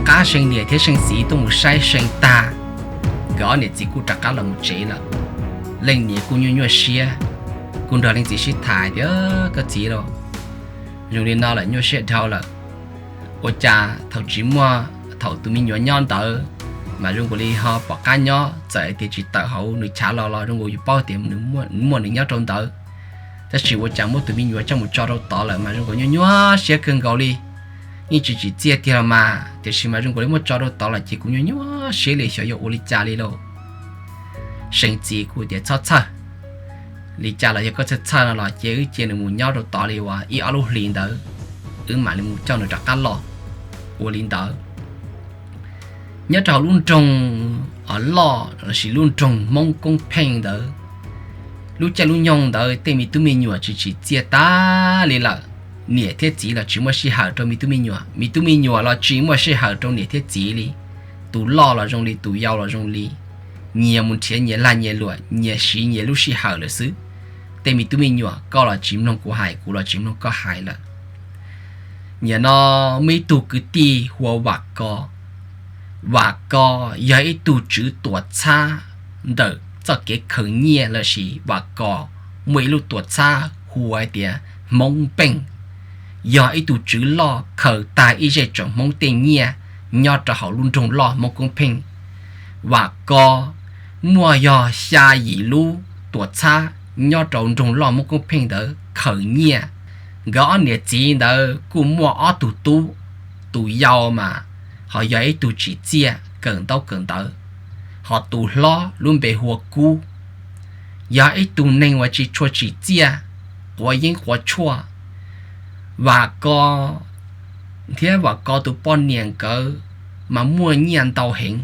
Qab See niam thiab See txiv tuaj mus saib See tag, nkawd ob niam txiv kuj rov qab los mus tsev lawm. Leej niam kuj nyuaj nyuaj siab, kuj nrog leej txiv sib tham tias, Koj txiv lauj, zoo li no lawm nyuaj siab dhau lawm. Ua cas thaum tsis muaj, thaum tus me nyuam nyob ntawd mas zoo nkaus li ho pom qab nyob, txawm tias tsis tawm hauv nws chav los los zoo nkaus yus paub tias muaj nws nyob rau ntawd. Tab sis ua cas muab tus me nyuam coj mus tso rau tod lawm mas zoo nkaus nyuaj nyuaj siab kawg nkaus li. Yeej tsis tsim txiaj tiag los mas, tiam sis mas zoo nkaus li muab tso rau tod lawm ces kuv nyuaj nyuaj siab li xyov yuav ua li cas li lauj. See txiv kuj tias, Txhob txhawj, li cas los yog koj txhawj txhawj no los ces wb cia nws mus nyob rau tod li uas ib ob lub hlis ntawd, wb mam li mus coj nws rov qab los. Ua li ntawd, nyob rau hauv lub nroog loj lossis lub nroog Hmoob Koob Pheej ntawd, lub caij lub nyoog ntawd tej me tub me nyuam tsis tsim txiaj tas li lawm. Niam thiab txiv los tsis muaj sij hawm rau me tub me nyuam, me tub me nyuam los tsis muaj sij hawm rau niam thiab txiv li. Tus loj los zoo li, tus yau los zoo li, nyias mus nrhiav nyias lag nyias luam, nyias siv nyias lub sij hawm lawm xwb. Tej me tub me nyuam, koj los tsis mloog kuv hais, kuv los tsis mloog koj hais lawm. Nim no muaj ib tug kwv tij hu ua Vam Ko. Vam Ko yog ib tug tswv tuam txhab ntawm txoj kev khaws nyiaj lossis Vam Ko muaj ib lub tuam txhab hu ua hais tias Hmoob Peej, yog ib tug tswv loj khaws tag ib zej tsoom Hmoob tej nyiaj nyob rau hauv lub nroog loj Hmoob Koob Pheej. Vam Ko muaj yog xya yim lub tuam txhab nyob rau nroog loj Hmoob Koob Pheej ntawd khaws nyiaj. Nkawd ob niam txiv ntawd kuj muaj ob tug tub, tus yau mas ho yog ib tug tsim txiaj kawm ntaub kawm ntawv, ho tus hlob lub npe hu ua Kub, yog ib tug neeg uas tsis tshua tsim txiaj, quav yeeb quav tshuaj. Vam Ko thiab Vam Ko tus poj niam nkawd mas muaj nyiaj ntau heev.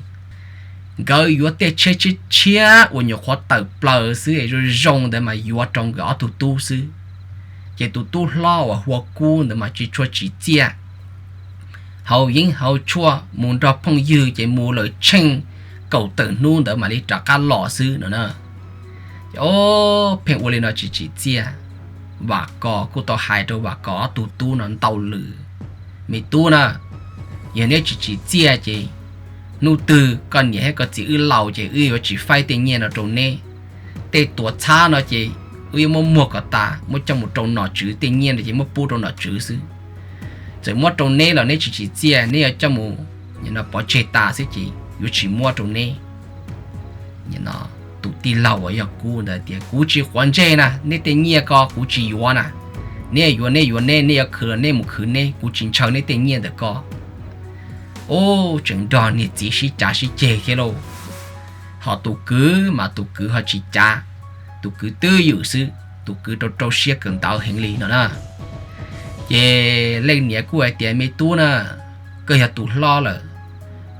Nkawd yuav tej tsheb tshiab tshiab uas nyuam qhuav tawm plaws xwb es zoo zoo ntawd mas yuav rau nkawd ob tug tub xwb. Ces tus tub hlob uas hu ua Kub ntawd mas tsis tshua tsim txiaj, haus yeeb haus tshuaj, mus nrog phooj ywg ces mus lawm tsheej kaum tawm hnub ntawd mam li rov qab los xwb no na. Ces pheej ua li no tsis tsim txiaj. Vam Ko kuj tau hais rau Vam Ko ob tug tub no ntau lwm, Me tub na, yog neb tsis tsim txiaj ces hnub twg koj niam thiab koj txiv wb laus ces wb yuav tsis faib tej nyiaj no rau neb. Tej tuam txhab no ces wb yuav muab muag kom tas, muab coj mus rau nom tswv, tej nyiaj no ces muab pub rau nom tswv xwb. Txawm muab rau neb los neb tsis tsim txiaj, neb yuav coj mus pov tseg tas xwb ces yuav tsis muab rau neb. Tus tij laug uas yog Kub ntawd tias, Kuv tsis quav ntsej na, neb tej nyiaj ko kuv tsis yuav na. Neb yuav neb yuav neb, neb yuav khwv los neb mus khwv neb, kuv tsis ntshaw neb tej nyiaj ntawm ko. Ub, tseem nrog niag txiv sib cav sib ceg thiab lauj. Ho tus kwv mas tus kwv ho tsis cav, tus kwv twb ywm xwb, tus kwv rau rau siab kawm ntawv heev li no na. Ces leej niam kuj hais tias, Me tub na, koj yog tus hlob lawm,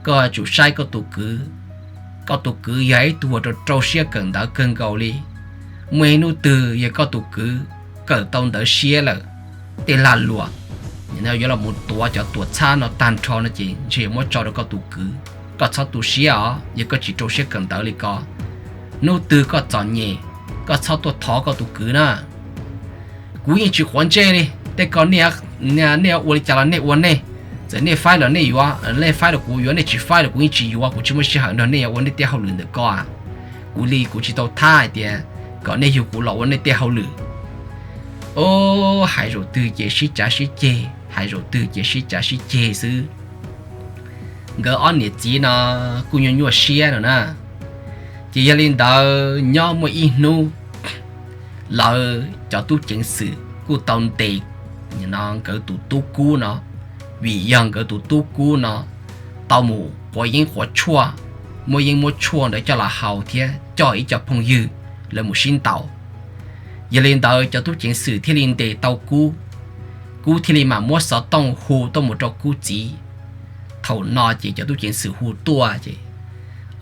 koj yuav tsum saib koj tus kwv. Koj tus kwv yog ib tug uas rau rau siab kawm ntawv kawg nkaus li. Muaj ib hnub twg yog koj tus kwv kawm tau ntawv siab lawm, tej lag luam yuav los mus tuav cov tuam txhab no tag nrho no ces ntshe yuav muab tso rau koj tus kwv. Koj txhob tu siab os, yog koj tsis rau siab kawm ntawv li ko, hnub twg koj txom nyem, koj txhob tuaj thov koj tus kwv na. Kuv yeej tsis quav ntsej li, tej ko nej ua li cas los nej ua nej, txawm nej faib los nej yuav, nej faib los kuv yuav, nej tsis faib los kuv yeej tsis yuav, kuv tsis muaj sij hawm nrog nej ua nej tej hauj lwm ntawm ko. Kuv li kuv tsis tau thab hais tias kom nej yug kuv los ua nej tej hauj lwm. Ub, hais zaum twg ces sib cav sib ceg, hais zaum twg ces sib cav sib ceg xwb. Nkawd ob niam txiv no kuj nyuaj nyuaj siab no na. Ces yog li ntawd nyob muaj ib hnub, lawv cov tub ceev xwm kuj tau ntes nkawd tus tub Kub no, vim yog nkawd tus tub Kub no tau mus quav yeeb quav tshuaj, muab yeeb muab tshuaj ntawd coj los haus thiab coj ib co phooj ywg lawv mus sib ntaus. Yog li ntawd cov tub ceev xwm thiaj li ntes tau Kub, Kub thiaj li mam muab xov tooj hu tuaj mus rau Kub txiv. Thaum no ces cov tub ceev xwm hu tuaj ces,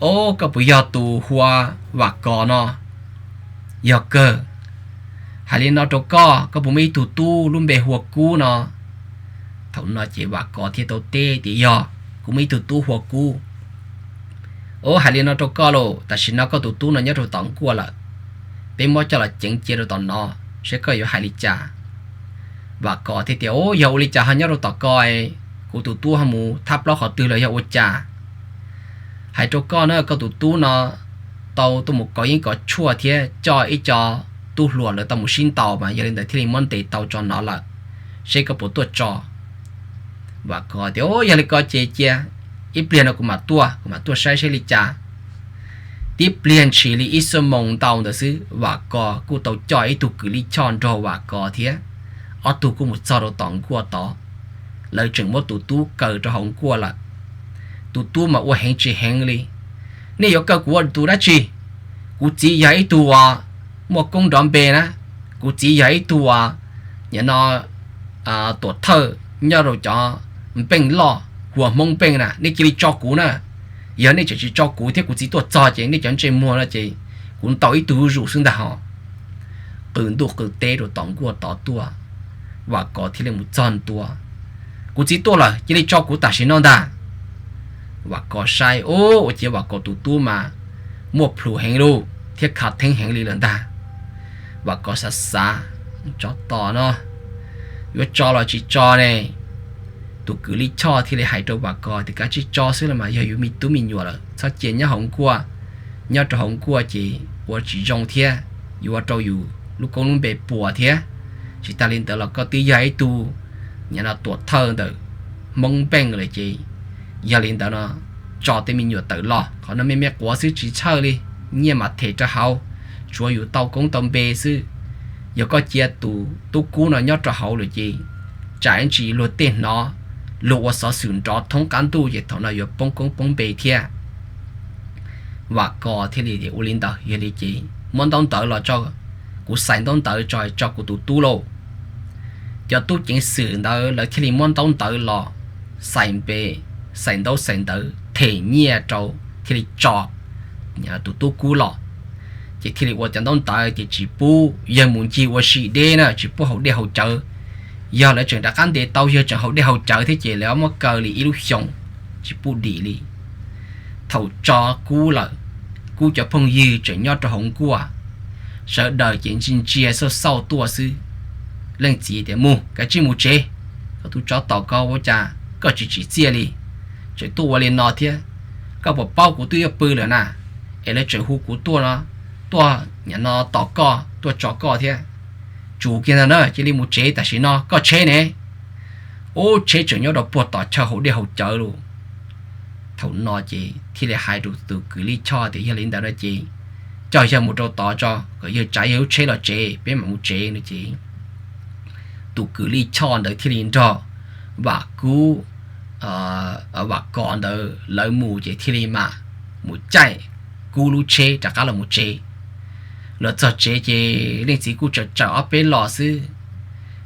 Ob, koj puas yog tus hu ua Vam Kos no? Yog kawg. Hais li no rau koj, koj puas muaj ib tug tub lub npe hu ua Kub no? Thaum no ces Vam Kos thiaj tau teb tias, Yog, kuv muaj ib tug tub hu ua Kub. Ob, hais li no rau koj los, tam sim no koj tus tub no nyob rau tom nkuaj lawm, peb muab coj los ceev cia rau tom no, saib koj yuav hais li cas. Vam Kos thiaj tias, Ob, yog ua li cas ho nyob rau tom ko, kuv kuv tus tub ho mus thab plaub qhov twg los yog ua cas. Hais rau koj na, koj tus tub no tau tuaj mus kov yeeb kov tshuaj thiab coj ib co tub hluas lawv tau mus sib ntaus mas yog li ntawd thiaj li muab ntes tau tso no lawm, seb koj puas tuaj tso. Vam Kos tias, Yog li ko ces cia ib pliag no kuv mam tuaj, kuv mam tuaj saib seb li cas. Tib pliag ntshis li ib xuab moos ntau ntawd xwb, Vam Kos kuj tau coj ib tug kws lij choj nrog Vam Kos thiab ob tug kuj mus txog rau tom nkuaj tod. Lawv tseem muab tus tub kaw rau hauv nkuaj lawm. Tus tub mas ua heev tsis heev li, Nej yuav kaw kuv ua tus dab tsi? Kuv txiv yog ib tug uas muaj koob nrov npe na, kuv txiv yog ib tug uas, nim no, tuam thawj nyob rau cov npeej loj, hua Hmoob npeej na, nej cia li tso kuv na. Yog nej tseem tsis tso kuv thiab kuv txiv tuaj txog ces nej cov ntsej muag no ces kuv ntaus ib tug zuj zus xwb ntag hos. Qw ntuj qw teb rau tom nkuaj tod tuaj, Vam Kos thiaj li mus txog ntua. Kuv txiv tuaj lawm, cia li tso kuv tam sim no ntag. Vam Kos saib, ua ciav Vam Kos tus tub mas muaj plhus heev lawm thiab khav theeb heev li lawm ntag. Vam Kos xav xav, Tsov tom no, yuav tso los tsis tso ne? Tus kws lij choj thiaj li hais rau Vam Kos tias, Kav tsij tso xwb los mas, yog yus me tub me nyuam lawm, txhob cia nyob hauv nkuaj. Nyob rau hauv nkuaj ces ua tsis zoo thiab, yuav ua rau yus lub koob lub npe puas thiab. Tsis tas li ntawd los koj twb yog ib tug, nim no, tuam thawj ntawm Hmoob npeej lawm ces, yog li ntawd no tso tej me nyuam tawm los, qhov no me me quav xwb tsis txhawj li, nyiaj mas them rau hauv, tsuav yus tau koob tau npe xwb. Yog koj cia tus tub kub no nyob rau hauv lawm ces tsam ib ntsis luag tej hnov, luag ua xov xwm nrov thoob qab ntuj ces thaum no yuav poob koob poob npe thiab. Vam Kos thiaj li tias, Ua li ntawd yog li ces muab ntaub ntawv los tso, kuv xais ntaub ntawv tso, tso kuv tus tub lauj. Cov tub ceev xwm ntawd lawv thiaj li muab ntaub ntawv los xais npe, xais ntaub xais ntawv them nyiaj rau, thiaj li tso tus tub kub los. Ces thiaj li ua cov ntaub ntawv ces tsis pub yawg mus ncig ua si deb na, tsis pub haus dej haus cawv. Yog lawv tseem rov qab ntes tau yawg tseem haus dej haus cawv thiab ces lawv muab kaw li ib lub xyoos, tsis pub dim li. Thaum tso kub lawm, kub cov phooj ywg tseem nyob rau hauv nkuaj, sawv daws ces ntsia ntsia xauj xauj tuaj xwb. Leej txiv tias, Mus, kav tsij mus tsev. Koj tus tsov tom ko, ua cas koj tsis tsim txiaj li, tseem tuaj ua li no thiab? Koj puas paub kuv twb yuav pw lawm na, es lawv tseem hu kuv tuaj no, tuaj, nim no, tom koj, tuaj tso koj thiab. Tsum kiag ntag na, cia li mus tsev tam sim no, koj tsheb ne? Ub, tsheb tseem nyob rau puag tom chaw haus dej haus cawv lauj. Thaum no ces thiaj li hais rau tus kws lij choj tias, Yog li ntawd no ces coj yawg mus rau tod tso, kom yawg tsav yawg lub tsheb los tsev, peb mam mus tsev no ces tus kws lij choj ntawd thiaj li nrog Vam Kub, Vam Kos ntawd lawv mus ces thiaj li mam mus caij kub lub tsheb rov qab los mus tsev. Los txog tsev ces leej txiv kuj tsawm tsawm ob peb los xwb.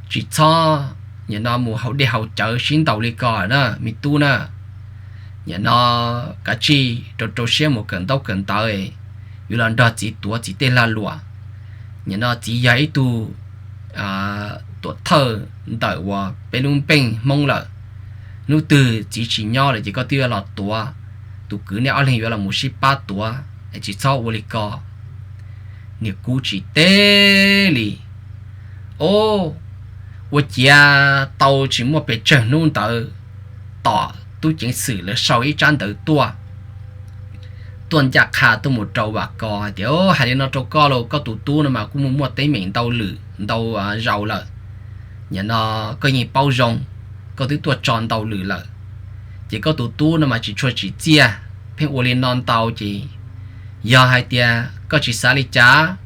Tsis txhob, nim no, mus haus dej haus cawv sib ntaus li ko na me tub na. Nim no kav tsij rau rau siab mus kawm ntaub kawm ntawv, yuav los nrog txiv tuav txiv tej lag luam. Nim no txiv yog ib tug tuam thawj ntawm uas peb lub npeej Hmoob lawm. Hnub twg txiv tsis nyob lawm ces koj twb yuav los tuav, tus kwv nej ob leeg yuav los mus sib pab tuav, tsis txhob ua li ko. Niag kub tsis teb li. Ub, ua ciav tau tsis muaj pes tsawg hnub ntawd, tom tub ceev xwm lawv sau ib tsab ntawv tuaj, tuaj ncaj qha tuaj mus rau Vam Kos hais tias, Hais li no rau koj lauj, koj tus tub no mas kuj muaj muaj teeb meem ntau lwm ntau zaus lawm. Nim no koj yeej paub zoo, koj twb tuaj tso ntau lwm lawm, ces koj tus tub no mas tsis tshua tsim txiaj, pheej ua li no ntau ces yog hais tias koj tsis xav li cas,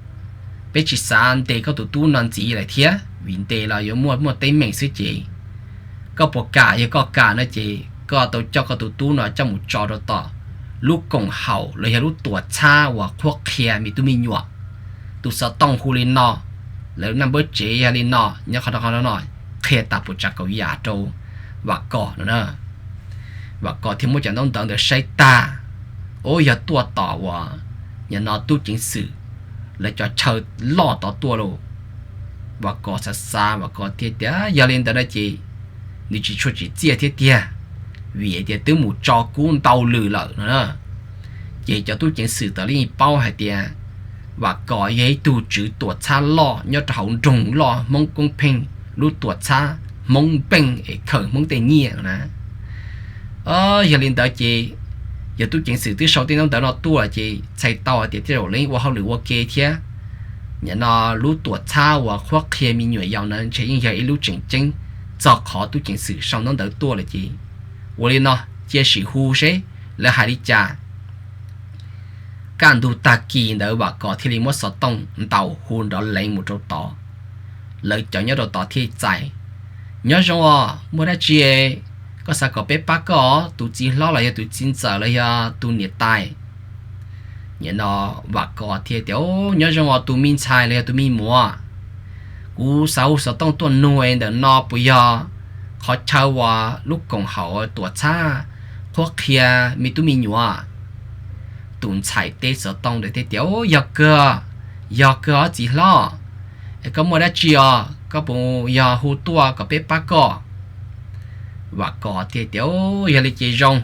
peb tsis xav ntes koj tus tub no ntxiv lawm thiab, vim ntes los yuav muaj muaj teeb meem xwb ces koj puas kam? Yog koj kam no ces koj tau coj koj tus tub no coj mus tso rau tom lub koom haum los yog lub tuam txhab uas qhuab qhia me tub me nyuam. Tus xov tooj hu li no, lawv naj npawb tsev yog li no, nyob qhov no qhov no no, qhia tag puas tsav kaum yam rau Vam Kos no na. Vam Kos thiaj muab cov ntaub ntawv ntawd saib tag, ub, yog tuaj tom uas nim no tub ceev xwm lawv cov chaw loj tod tuaj lauj. Vam Kos xav xav, Vam Kos thiaj tias, Yog li ntawd no ces nws tsis tshua tsim txiaj thiab tiag, vim tias twb mus tso kub ntau lwm lawm no na. Ces cov tub ceev xwm tawm li paub hais tias Vam Kos yog ib tug tswv tuam txhab loj nyob rau hauv nroog loj Hmoob Koob Pheej, lub tuam txhab Hmoob Npeej es khawm Hmoob tej nyiaj no na. Yog li ntawd ces yog tub ceev xwm twb sau tej ntaub ntawv no tuaj ces txhais tau hais tias tej zaum lawv yeej ua hauj lwm ua ke thiab. Nim no lub tuam txhab uas qhuab qhia me nyuam yaus ntawd ntshe yeej yog ib lub tseem ceeb txog qhov tub ceev xwm sau ntaub ntawv tuaj lawm ces ua li no, cia sim hu seb lawv hais li cas. Kaj ntug tag kis ntawd Vam Kos thiaj li muab xov tooj ntaus hu nrov lees mus rau tod. Lawv cov nyob rau tod thiaj txais: Nyob zoo os, muaj dab tsi koj xav kom peb pab koj, tus txiv hlob los yog tus txiv ntxawm los yog tus niam tais? Nim no Vam Kos thiaj tias: Nyob zoo os tus me ntxhais los yog tus me muam, kuv xav hu xov tooj tuaj nug ntawm no puas yog qhov chaw uas lub koom haum tuam txhab qhuab qhia me tub me nyuam? Tus ntxhais teb xov tooj ntawd thiaj tias: Yog kawg, yog kawg os txiv hlob. Es koj muaj dab tsi os, koj puas yog hu tuaj kom peb pab koj? Vam Kos thiaj tias: Yog li ces zoo,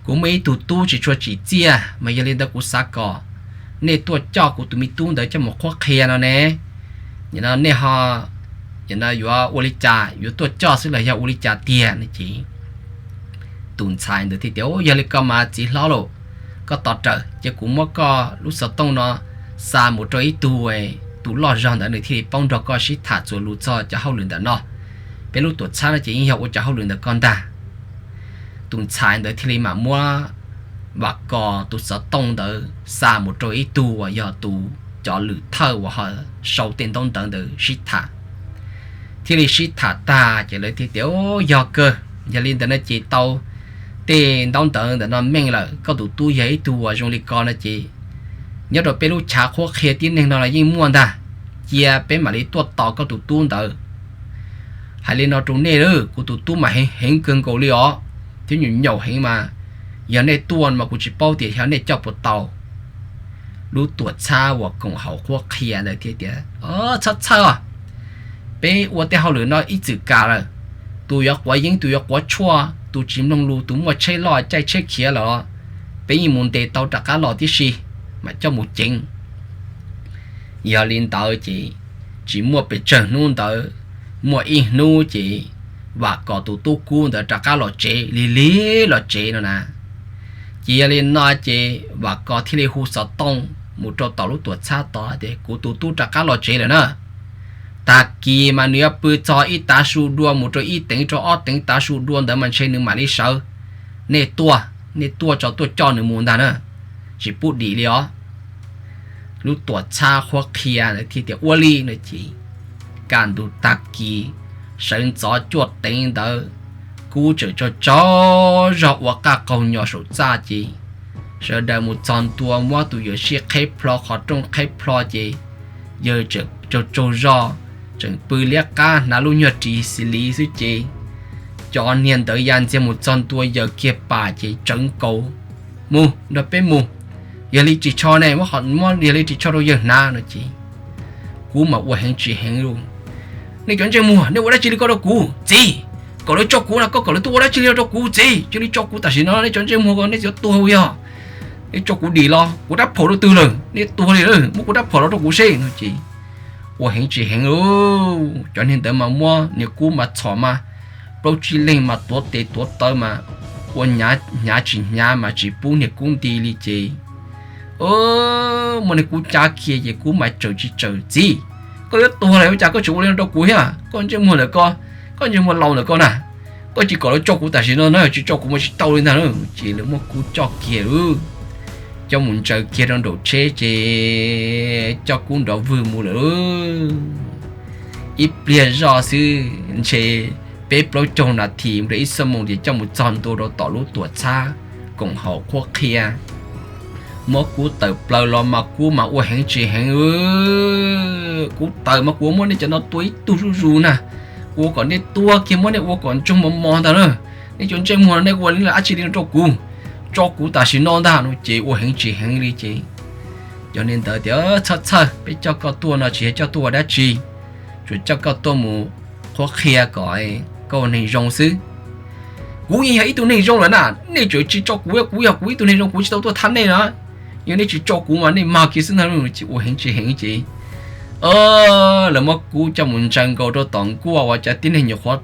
kuv muaj ib tug tub tsis tshua tsim txiaj mas yog li ntawd kuv xav kom nej tuaj coj kuv tus me tub ntawd coj mus qhuab qhia no ne. Nim no nej ho, nim no yuav ua li cas, yuav tuaj coj xwb los yog ua li cas tiag no ces tus ntxhais ntawd thiaj tias: Yog li ko mas txiv hlob lauj, koj tos rawm ces kuv muab koj lub xov tooj no xa mus rau ib tug, tus loj zog ntawd nws thiaj li paub nrog koj sib tham txuas lus txog cov hauj lwm ntawm no. Peb lub tuam txhab no ces yeej yog ua cov hauj lwm ntawm koj ntag. Tus ntxhais ntawd thiaj li mam muab Vam Kos tus xov tooj ntawd xa mus rau ib tug uas yog tus cov lwm thawj uas ho sau tej ntaub ntawv ntawd sib tham. Thiaj li sib tham tag ces lawv thiaj tias: Yog kawg, yog li ntawd no ces tau tej ntaub ntawv ntawm no meej lawm, koj tus tub yog ib tug uas zoo li ko no ces nyob rau peb lub chav qhuab qhia tib neeg no los yeej muaj ntag. Cia peb mam li tuaj tos koj tus tub ntawd. Hais li no rau nej, kuv tus tub mas heev heev kawg nkaus li os, thiab nyaum nyaum heev mas, yog nej tuaj mas kuv tsis paub tias xyov nej coj puas tau. Lub tuam txhab uas koom haum qhuab qhia ntawd thiaj tias: Txhob txhawj os, peb ua tej hauj lwm no ib txwm kam lawm. Tus yuav quav yeeb, tus yuav quav tshuaj, tus tsis mloog lus, tus muaj tsheb loj caij tsheb khiav lawm, peb yeej mus ntes tau rov qab los tib si mam coj mus ceev. Yog li ntawd ces tsis muaj pes tsawg hnub ntawd, muaj ib hnub ces Vam Kos tus tub Kub ntawd rov qab los tsev, lig lig los tsev no na. Ces yog li no ces Vam Kos thiaj li hu xov tooj mus rau tom lub tuam txhab tod tias: Kuv tus tub rov qab los tsev lawm na. Tag kis mas nws yuav pw txog ib tav su dua mus rau ib teev rau ob teev tav su dua ntawd mas ntshe nws mam li sawv. Nej tuaj, nej tuaj tso tuaj coj nws mus ntag na, tsis pub dim li os. Lub tuam txhab qhuab qhia thiaj tias ua li no ces kaj ntug tag kis sawv ntxov cuaj teev ntawd, Kub tseem tsaug tsaug zog ua qaj qaug nyo saum txaj ces sawv daws mus txog ntua muab tus yawm sij qheb plho qhov rooj qheb plho ces yawg tseem tsaug tsaug zog, tseem pw liab qab hnav lub nyuag ris xis li xwb ces cov niag ntawd ya ntxiag mus txog ntua yawg kiag pam ces tsawv nkaus: Mus nrog peb mus, yog li ris tsho ne, muab, yog li ris tsho rau yawg hnav no ces Kub mas ua heev tsis heev lauj: Nej cov ntsej muag, nej ua dab tsi li ko rau kuv txiv? Kom lawv tso kuv no, koj kom lawv tuaj ua dab tsi li no rau kuv txiv? Cia li tso kuv tam sim no, nej cov ntsej muag ko nej yuav tuag yog? Nej tso kuv dim los kuv rab phom rau twg lawm, nej tuag li lawm, muab kuv rab phom los rau kuv seb no ces ua heev tsis heev lauj. Cov niag ntawd mas muab niag Kub mas txhom mas plaub tsib leeg mas tuav tes tuav taw mas ua hnyav tsis hnyav mas tsis pub niag Kub nti li ces muab niag Kub cab kiag ces Kub mas tsaws tsis tsaws: Txiv, koj yuav tuag lawm ua cas koj tseem ua li no rau kuv thiab? Koj ntsej muag ntawm ko, koj ntsej muag laus ntawm ko na, koj tsis kom lawv tso kuv tam sim no na, tsis tso kuv mas tsis tau li ntag na. Ces lawv muab Kub coj kiag lauj, coj mus ntsaws kiag rau nraum tsheb ces coj Kub nrov vwg mus lawm lauj. Ib pliag zoj xwb ntshe peb plaub caug nas this mus rau ib xuab moos ces coj mus txog ntua rau tom lub tuam txhab koom haum qhuab qhia. Muab Kub tawm plaws los mas Kub mas ua heev tsis heev: Kuv tawm mas kuv muab nej cov no tua ib tug zuj zus na, kuv ua kom nej tuag kiag, muab nej ua kom ntsoog mos mos ntag na. Nej cov ntsej muag no nej ua li dab tsi li no rau kuv? Tso kuv tam sim no ntag no ces ua heev tsis heev li ces cov niag ntawd tias: Txhob txhawj, peb coj koj tuaj no tsis yog coj tuaj ua dab tsi, tsuas coj koj tuaj mus qhuab qhia kom koj ua neeg zoo xwb. Kuv yeej yog ib tug neeg zoo lawm na, nej tseem tsis tso kuv, kuv yog kuv ib tug neeg zoo kuv tsis tau tuaj thab nej na. Yog nej tsis tso kuv mas nej mag kiag xwb ntag. Ces ua heev tsis heev ces lawv muab Kub coj mus ntsaws nkaus rau tom nkuaj uas cov tib neeg nyuam qhuav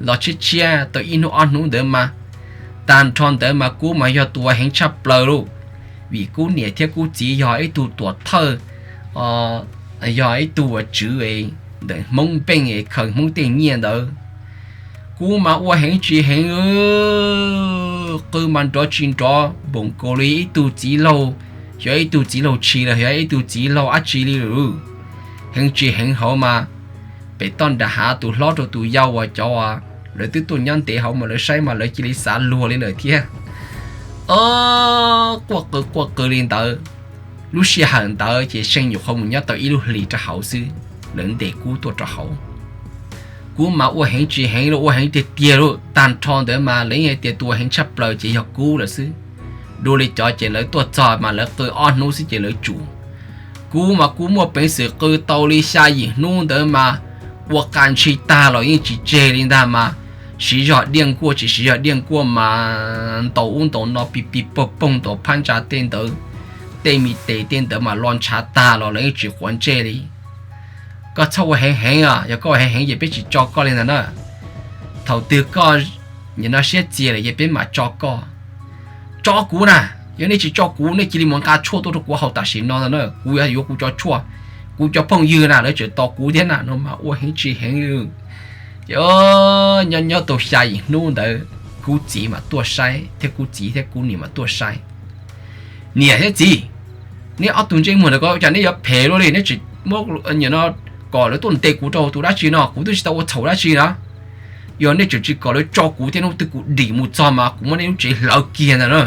los tshiab tshiab tau ib hnub ob hnub ntawd mas Tag nrho ntawd mas Kub mas yog tus ua heev tshaj plaws lauj, vim Kub niam thiab Kub txiv yog ib tug tuam thawj, yog ib tug ua tswv ntawm Hmoob npeej khaws Hmoob tej nyiaj ntawd. Kub mas ua heev tsis heev, qw mas nrov tsis nrov npaum nkaus li ib tug txiv laug, xyov ib tug txiv laug tshis los xyov ib tug txiv laug dab tsi li lawm. Heev tsis heev hauv mas pem toj nram hav tus hlob rau tus yau uas cov uas lawv twb tuaj nyob ntev hauv mas lawv saib mas lawv cia li xav luag li lawm thiab. Quaj qw quaj qw li ntawd. Lub sij hawm ntawd ces Seej nyuam qhuav mus nyob tau ib lub hlis rau hauv xwb, lawv ntes Kub tuaj rau hauv. Kub mas ua heev tsis heev los ua heev tiag tiag lauj, tag nrho ntawd mas lawv yeej hais tias tus ua heev tshaj plaws ces yog Kub lawm xwb. Dua li cov ces lawv tuaj txog mas lawv qw ob hnub xwb ces lawv tsum. Kub mas Kub muaj peev xwm qw tau li xya yim hnub ntawd mas ua qa ntshis tag los yeej tsis tseg li ntag mas, siv zog diaj nkuaj tsis siv zog diaj nkuaj mas ntaus ub ntaus no pis pis poog poog ntaus phab ntsa tej ntawd, tej me tes tej ntawd mas lo ntshav tag los lawv yeej tsis quav ntsej li. Koj txhob ua heev heev os, yog koj ua heev heev ces peb tsis tso koj li ntag na. Thaum twg koj nim no siab txias lawm ces peb mam tso koj. Tso kuv na, yog nej tsis tso kuv nej cia li mus nqa tshuaj tuaj rau kuv haus tam sim no ntag na, kuv yuav yuav kuv cov tshuaj, kuv cov phooj ywg na lawv tseem tos kuv thiab na no mas ua heev tsis heev. Ces nyob nyob tau xya yim hnub ntawd Kub txiv mas tuaj saib thiab Kub txiv thiab Kub niam mas tuaj saib. Niam thiab txiv, neb ob tug ntsej muag ntawd ko ua cas neb yuav phem luaj li, neb tseem muab kom lawv tuaj ntes kuv rau tus dab tsi no, kuv twb tsis tau ua txhaum dab tsi na. Yog nej tseem tsis kom lawv tso kuv thiab hnub twg kuv dim mus txog mas kuv muab nej lub tsev hlawv kiag ntag na.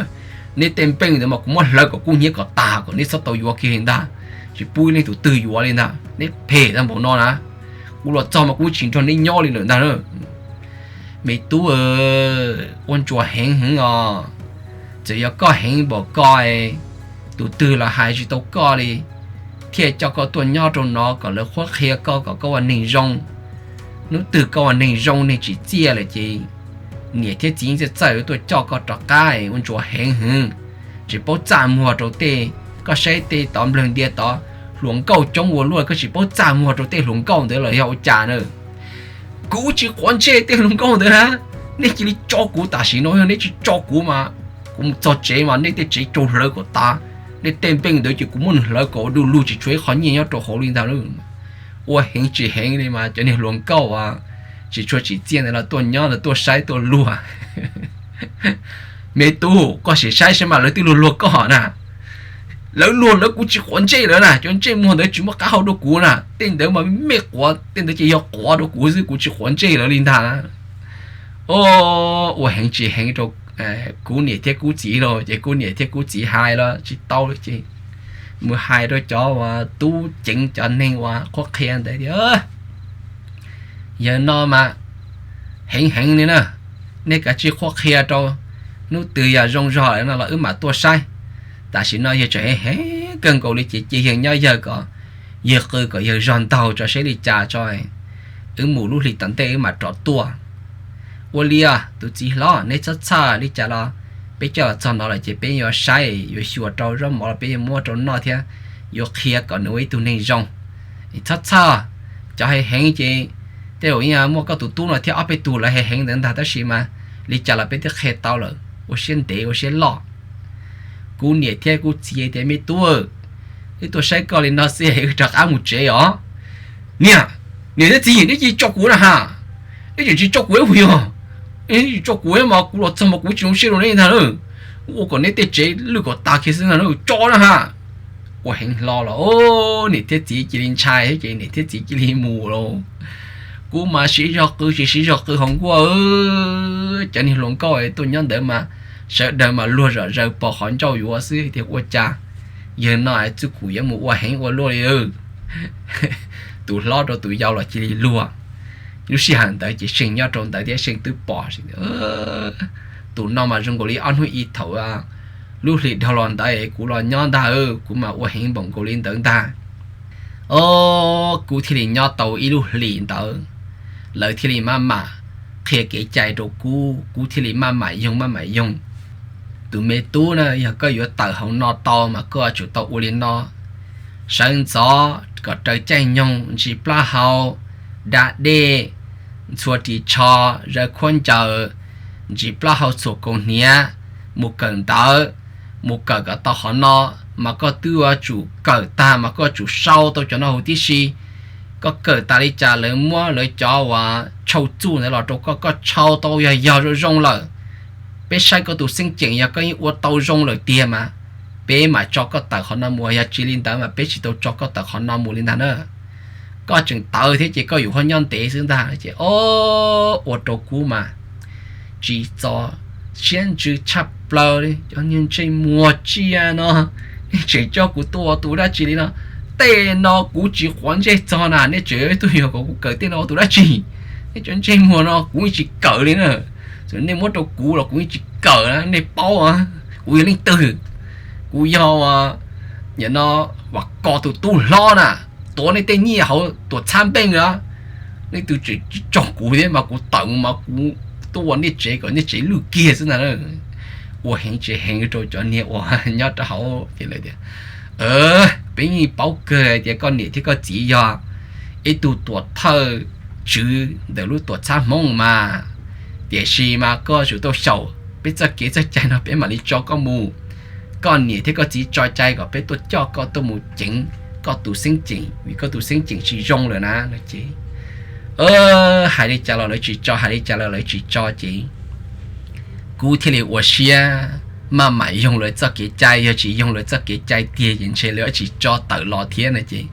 Neb tej npeej ntawd mas kuv muab hlawv kom kub hnyiab kom tag kom neb txhob tau yuav kiag li ntag, tsis pub nej tus twg yuav li ntag, neb phem tag npaum no na. Kuv los txog mas kuv tsis nrog neb nyob li lawm ntag na. Me tub, ua ntsuas heev heev os. Txawm yog koj heev npaum ko, tus twg los hais tsis tau koj li, thiaj coj koj tuaj nyob rau no kom lawv qhuab qhia koj kom koj ua neeg zoo. Hnub twg koj ua neeg zoo neeg tsim txiaj lawm ces niam thiab txiv txawj txawj yuav tuaj coj koj rov qab. Ua ntsuas heev heev, tsis paub txaj muag rau tej, koj saib tej tod nplawg ntias tod hluas nkauj coob ua luaj, koj tsis paub txaj muag rau tej hluas nkauj ntawd los yog ua cas na. Kuv tsis quav ntsej tej hluas nkauj ntawd na. Nej cia li tso kuv tam sim no, yog nej tsis tso kuv mas kuv mus txog tsev mas nej tej tsev raug hlawv kom tas. Nej tej npeej ntawd ces kuv muab nws hlawv kom ua du lug tsis tshuav ib qho nyiaj nyob rau hauv li ntag. Ua heev tsis heev li mas cov niag hluas nkauj tsis tshua tsim txiaj ntawd los tuaj nyob los tuaj saib tuaj luag. Me tub, koj sim saib saib mas lawv twb luag luag koj na. Lawv luag lawv kuv tsis quav ntsej lawv na, cov ntsej muag ntawd tsis muaj qab hau rau kuv na, tej ntawd mas me quav, tej ntawd ces yog quav rau kuv xwb, kuv tsis quav ntsej lawv li ntag. Ua heev tsis heev rau Kub niam thiab Kub txiv los ces Kub niam thiab Kub txiv hais los tsis tau ces mus hais rau cov uas tub ceev cov neeg uas qhuab qhia ntawd tias, yawg no mas heev heev li na, nej kav tsij qhuab qhia rau, hnub twg yog zoo zog lawm no los wb mam tuaj saib. Tam sim no yawg tseem heev heev kawg nkaus li ces cia yawg nyob yawg kom, yawg qw kom yawg zog ntaug tso seb li cas tso, wb mus lub hlis tom ntej wb mam rov tuaj. Ua li os tus txiv hlob, neb txhob txhawj, li cas los peb coj los txog no lawm ces peb yuav saib yuav xyuas rau zaub mov los peb yuav muab rau noj thiab yuav qhia kom nws ua ib tug neeg zoo. Txhob txhawj, cov heev heev ces tej zaum yeej muaj koj tus tub no thiab ob peb tug lawv heev heev ntawd ntag, tab sis mas li cas los peb twb qhia tau lawm, ua siab ntev ua siab loj. Kuv niam thiab kuv txiv tias, me tub, wb tuaj saib koj li no xwb wb rov qab mus tsev os. Niam, niam thiab txiv, neb cia li tso kuv na ha, neb tseem tsis tso kuv ib puas yog, neb tsis tso kuv mas kuv los txog mas kuv tsis zoo siab rau neb ntag na, ua kom neb tej tsev lwj kom tas kiag xwb ntag na, tso na ha. Ua heev hlo los niam thiab txiv cia li ntshai thiab ces niam thiab txiv cia li mus lawm. Kuv mas siv zog qw tsis siv zog qw hauv nkuaj, cov niag hluas nkauj tuaj nyob ntawd mas sawv daws mas luag zom zaws pos qhov ncauj yuav xwb tias ua cas yawg no txuj kum yuav mus ua heev ua luaj li. Tus hlob rau tus yau los cia li luag. Lub sij hawm ntawd ces Seej nyob rau ntawd thiab Seej twb pom, tus no mas zoo nkaus li ob hnub ib thaum lub hlis dhau los ntawd kuv los nyob ntag, kuv mas ua heev npaum nkaus li ntawd ntag. O, kuv thiaj li nyob tau ib lub hlis ntawd, lawv thiaj li maj mam qhia kev cai rau kuv, kuv thiaj li maj mam yoog maj mam yoog. Tus me tub na, yog koj yuav tawm hauv no tau mas koj tsum tau ua li no: sawv ntxov kom raws caij nyoog, ntsis plaub hau, da dej, ntxhua ris tsho, zaws khaub ncaws, ntsis plaub hau txhuam kaus hniav, mus kawm ntawv, mus kawm kom tau qhov no, mas koj twb yuav tsum kawm tag mas koj yuav tsum sau tau cov no huv tib si. Koj kawm tas li cas lawv muab lawv cov uas tshau txuj ntawd los rau koj, koj tshau tau yog yog zoo zoo lawm, peb saib koj tus xeeb ceem, yog koj yeej ua tau zoo lawm tiag mas peb mam tso koj tawm qhov no mus, yog tsis li ntawd mas peb tsis tau tso koj tawm qhov no mus li ntag na. Koj tseem tawv thiab ces koj yuav ho nyob ntev xwb ntag. Ces o, ua rau kuv mas tsis txo siab ntsws tshaj plaws li. Cov niag ntsej muag tsiaj no, nej tseem coj kuv tuaj ua tus dab tsi li no? Tej no kuv tsis quav ntsej txog na, nej tseem tuaj yog kom kuv kawm tej no ua tus dab tsi? Nej cov ntsej muag no kuv yeej tsis kawm li na. Txawm nej muab rau kuv los kuv yeej tsis kawm na, nej paub kuv yog leej twg. Kuv yog nim no Vam Kos tus tub hlob na, tuav nej tej nyiaj hauv tuam txhab npeej na. Nej twb tsis tsom kuv thiab mas kuv tawm mus mas kuv tuaj ua nej tsev kom nej tsev lwj kiag xwb ntag. Ua heev tsis heev rau cov niag uas nyob rau hauv ces lawv tias, peb yeej paub kawg tias koj niam thiab koj txiv yog ib tug tuam thawj tswv ntawm lub tuam txhab Hmoob mas, tiam sis mas koj tsum tau xyaum peb txoj kev txoj cai no peb mam li tso koj mus. Koj niam thiab koj txiv tso cai kom peb tuaj coj koj tuaj mus ceev koj tus xeeb ceem vim koj tus xeeb ceem tsis zoo lawm na no ces hais li cas los lawv tsis tso, hais li cas los lawv tsis tso ces kuv thiaj li ua siab maj mam yoog lawv txoj kev cai, yog tsis yoog lawv txoj kev cai tiag ces ntshe lawv yuav tsis tso tawm los thiab no ces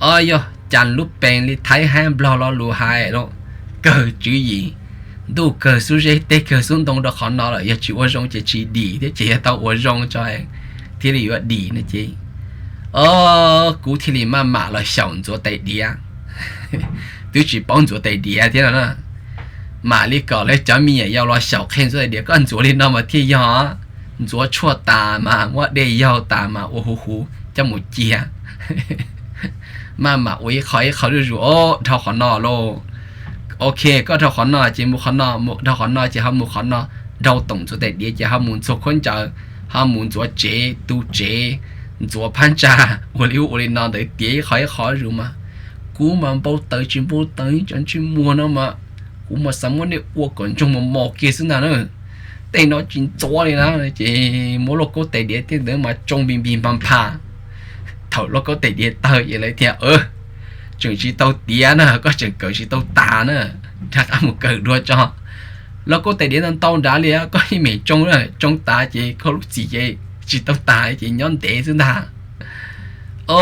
o, yog cas lub pees li Thaib hab Nplog lo lus hais los, kawg tswv yim, ntuj kawg xub zeb teb kawg xub ntoo rau qhov no lawm, yog tsis ua zoo ces tsis dim thiab ces yog tau ua zoo tso thiaj li yuav dim no ces o, kuv thiaj li maj mam los xyaum ntxuav tais diav. Twb tsis paub ntxuav tais diav thiab no na, mam li kom lawv cov me nyuam yaus los xyaum qhia ntxuav tais diav, koj ntxuav li no mas thiaj yog, ntxuav tshuaj tas mas muab dej yaug tas mas ua huv huv coj mus cia. Maj mam ua ib qho ib qho zuj zus, o, dhau qhov no lauj, ok, koj dhau qhov no ces mus qhov no, dhau qhov no ces ho mus qhov no, dhau toom ntxuav tais diav ces ho mus ntxuag khaub ncaws, ho mus ntxuav tsev tu tsev, ntxuav phab ntsa, ua li ub ua li no ntawd tiav ib qho ib qho zuj zus mas kuv mas npau taws tsis npau taws cov ntsej muag no mas kuv mas xav muab nej ua kom ntsoog mos mos kiag xwb ntag na. Tej no tsis ntxuav li na ces muab lauj kaub tais diav tej ntawd mas tsoo npis npis npha npha. Thaum lauj kaub tais diav tawg ces lawv tias, tseem tsis tau tiav na, koj tseem kawm tsis tau tas na, rov qab mus kawm dua tso. Lauj kaub tais diav ntau ntau nrad li koj ib meem tsoo, tsoo tas ces koj lub txim ces tsis tau tas ces nyob ntev xwb ntag. O,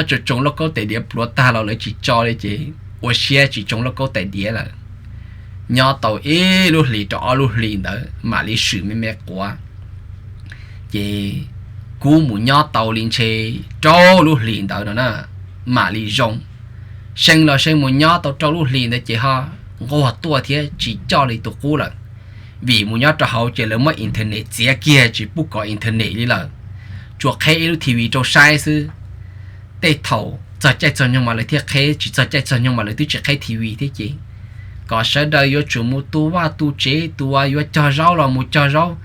tsuas tsoo lauj kaub tais diav pluav tag los lawv tsis tso li ces ua siab tsis tsoo lauj kaub tais diav lawm. Nyob tau ib lub hlis rau ob lub hlis ntawd mam li swm me me quav. Ces kuv mus nyob tau li ntshe rau lub hlis ntawd no na, mam li zoo. See los see mus nyob tau rau lub hlis ntawd ces ho nquag tuaj thiab tsis coj li tus qub lawm. Vim mus nyob rau hauv ces lawv muab internet txiav kiag tsis pub kov internet li lawm. Tsuas qheb ib lub T V rau saib xwb. Tej thaum txog caij txog nyoog mas lawv thiaj qheb, tsis txog caij txog nyoog mas lawv twb tsis qheb T V thiab ces kom sawv daws yuav tsum mus tu vaj tu tsev, tus uas yuav cog zaub los mus cog zaub,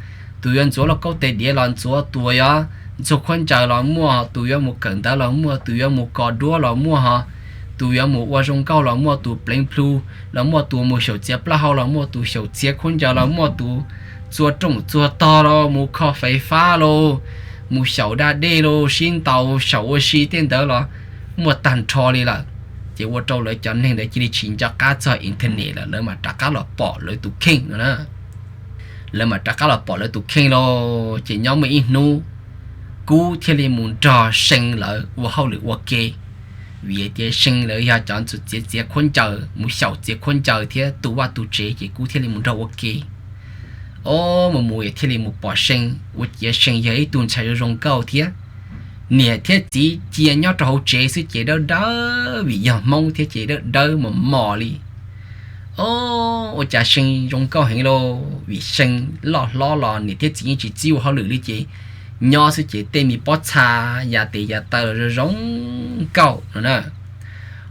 tus yuav ntxuav lauj kaub tais diav los ntxuav, tus uas yuav ntxuag khaub ncaws los muaj, tus yuav mus kawm ntawv los muaj, tus yuav mus kos duab los muaj ho, tus yuav mus ua zoo nkauj los muaj, tus pleev plhu los muaj, tus mus xyaum txiav plaub hau los muaj, tus xyaum txiav khaub ncaws los muaj, tus txua rooj txua tog los mus kho fais fab los mus xyaum da dej los sib ntaus xyaum ua si tej ntawd los muaj tag nrho li lawm. Ces ua rau lawv cov neeg ntawd cia li tsis nco qab txog internet lawm, lawv mam rov qab los pom lawv tus kheej no na. Lawv mam rov qab los pom lawv tus kheej lauj. Ces nyob muaj ib hnub, kuv thiaj li mus nrog See lawv ua hauj lwm ua ke, vim tias See lawv yog cov txiav txiav khaub ncaws, mus xyaum txiav khaub ncaws thiab tu vaj tu tsev, ces kuv thiaj li mus nrog ua ke. O, mus mus thiaj li mus pom See, ua ciav See yog ib tug ntxhais zoo zoo nkauj thiab. Niam thiab txiv cia nyob rau hauv tsev xwb ces dawb dawb, vim yog Hmoob thiab ces dawb dawb mos mos li. O, ua cas See zoo nkauj heev lauj, vim See loj hlob los niam thiab txiv yeej tsis txib ua hauj lwm li ces nyob xwb ces tej me pob txha, yav tes yav taw los zoo zoo nkauj no na.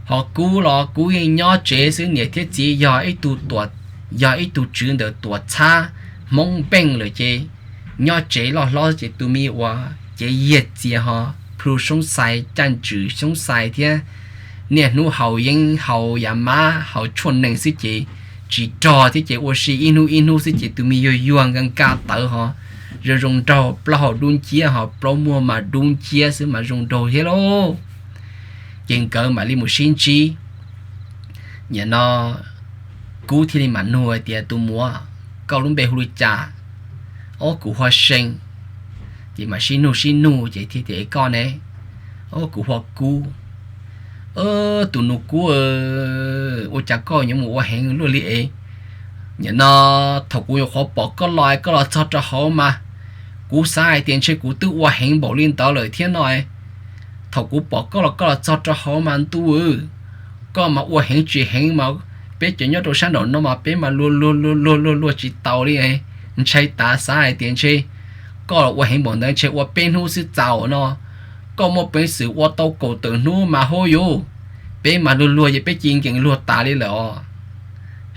Ho kuv los kuv yeej nyob tsev xwb, niam thiab txiv yog ib tug tuam, yog ib tug tswv ntawm tuam txhab Hmoob npeej lawm ces nyob tsev loj hlob ces tus me uas cev yiag txias ho plhu xyoob xais, caj ntswm xyoob xais thiab niaj hnub haus yeeb haus yav mab haus tshuaj nees xwb ces tsis rog thiab ces ua si ib hnub ib hnub xwb ces tus me yuag yuag nkag nkag tawv ho zoo zoo nraug, plaub hau dub nciab ho plaub muag mas dub nciab xwb mas zoo nraug thiab lauj. Ces nkawd mam li mus sib ntsib. Nim no Kub thiaj li mam nug hais tias, Tus muam, koj lub npe hu li cas? Ob, kuv hu ua See. Ces mam sib nug sib nug ces thiaj tias, Es koj ne? Ob, kuv hu ua Kub. Tus nus Kub, ua cas koj yuav mus ua heev luaj li es? Nim no thaum kuv nyuam qhuav pom koj los, koj los txog rau hauv mas kuv xav hais tias ntshe kuv twb ua heev npaum li ntawd lawm thiab no. Thaum kuv pom koj los koj los txog rau hauv mas ntuj, koj mas ua heev tsis heev mas peb cov nyob rau sab nraum no mas peb mas luag luag luag luag luag luag tsis tau li. Ntshai tas xav hais tias ntshe koj los ua heev npaum ntawd ntshe ua peb hnub xwb txaus no, koj muaj peev xwm ua tau kaum tawm hnub mas hauj yuj, peb mas luag luag ces peb cia nkees luag tas li lawm os.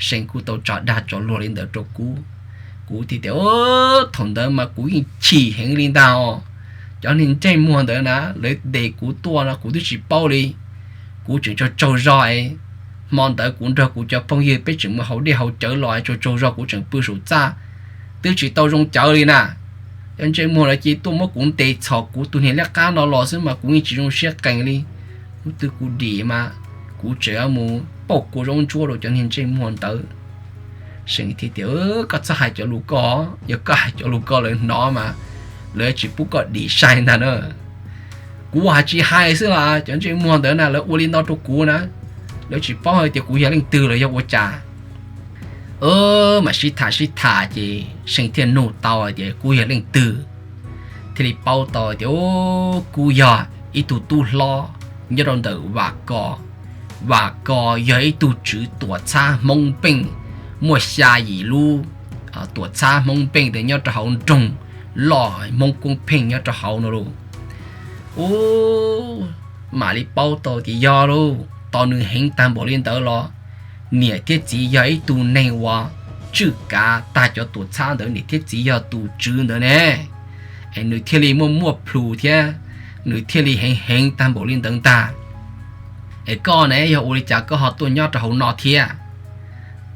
See kuj tau tso dag tso luag li ntawd rau kuv. Kuv thiaj tias, Thaum ntawd mas kuv yeej chim heev li ntag os. Cov niag ntsej muag ntawd na lawv ntes kuv tuaj no kuv twb tsis paub li. Kuv tseem tsaug tsaug zog es hmo ntawd kuv nrog kuv cov phooj ywg peb tseem mus haus dej haus cawv los tsaug tsaug zog kuv tseem pw saum txaj, twb tsis tau zoo cawv li na. Cov ntsej muag lawv cia tuaj muab kuv ntes txhom kuv tus niag liab qab no los xwb mas kuv yeej tsis zoo siab qees li. Hnub twg kuv dim mas kuv tseem mus pauj kua zaub ntsuab rau cov niag ntsej muag ntawd. See thiaj tias, Koj txhob hais cov lus ko, yog koj hais cov lus ko lawv hnov mas lawv tsis pub koj dim sai ntag na. Kuv hais tsis hais xwb los cov ntsej muag ntawd na lawv ua li no rau kuv na, lawv tsis paub hais tias kuv yog leej twg los yog ua cas. Mam sib tham sib tham ces See thiaj nug tau hais tias kuv yog leej twg. Thiaj li paub tau tias kuv yog ib tug tub hlob nyob rau ntawm Vam Kos. Vam Kos yog ib tug tswv tuam txhab Hmoob Npeej, muaj xya yim lub tuam txhab Hmoob Npeej ntawd nyob rau hauv nroog loj Hmoob Koob Pheej nyob rau hauv no lauj. Ub, mam li paub tau tias yog lauj, tos nws heev tag npaum li ntawd los niam thiab txiv yog ib tug neeg uas tswj kav tag cov tuam txhab ntawd, niam thiab txiv yog tus tswv ntawd ne. Es nws thiaj li muaj muaj plhus thiab nws thiaj li heev heev tag npaum li ntawd ntag. Es koj ne, yog ua li cas koj ho tuaj nyob rau hauv no thiab?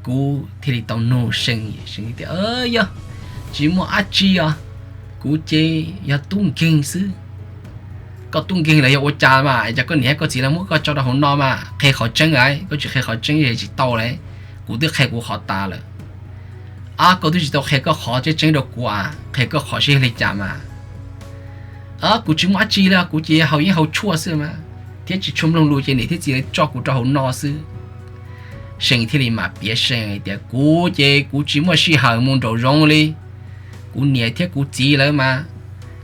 Kuv thiaj li tau nug See, See tias, Yog tsis muaj dab tsi os, kuv ces yog tub nkeeg xwb. Koj tub nkeeg los yog ua cas mas es cas koj niam koj txiv lawv muab koj tso rau hauv no mas qhia qhov tseeb a, koj tsis qhia qhov tseeb es tsis tau li. Kuv twb qhia kuv qhov tas lawm. Ab, koj twb tsis tau qhia koj qhov tseeb tseeb rau kuv a, qhia koj qhov seb yog li cas mas. Kuv tsis muaj dab tsi li, kuv ces haus yeeb haus tshuaj xwb mas, thiab tsis tshua mloog lus ces niam thiab txiv lawv tso kuv rau hauv no xwb. See thiaj li mam piav See tias kuv ces kuv tsis muaj sij hawm mus nraum zoov li. Kuv niam thiab kuv txiv lawv mas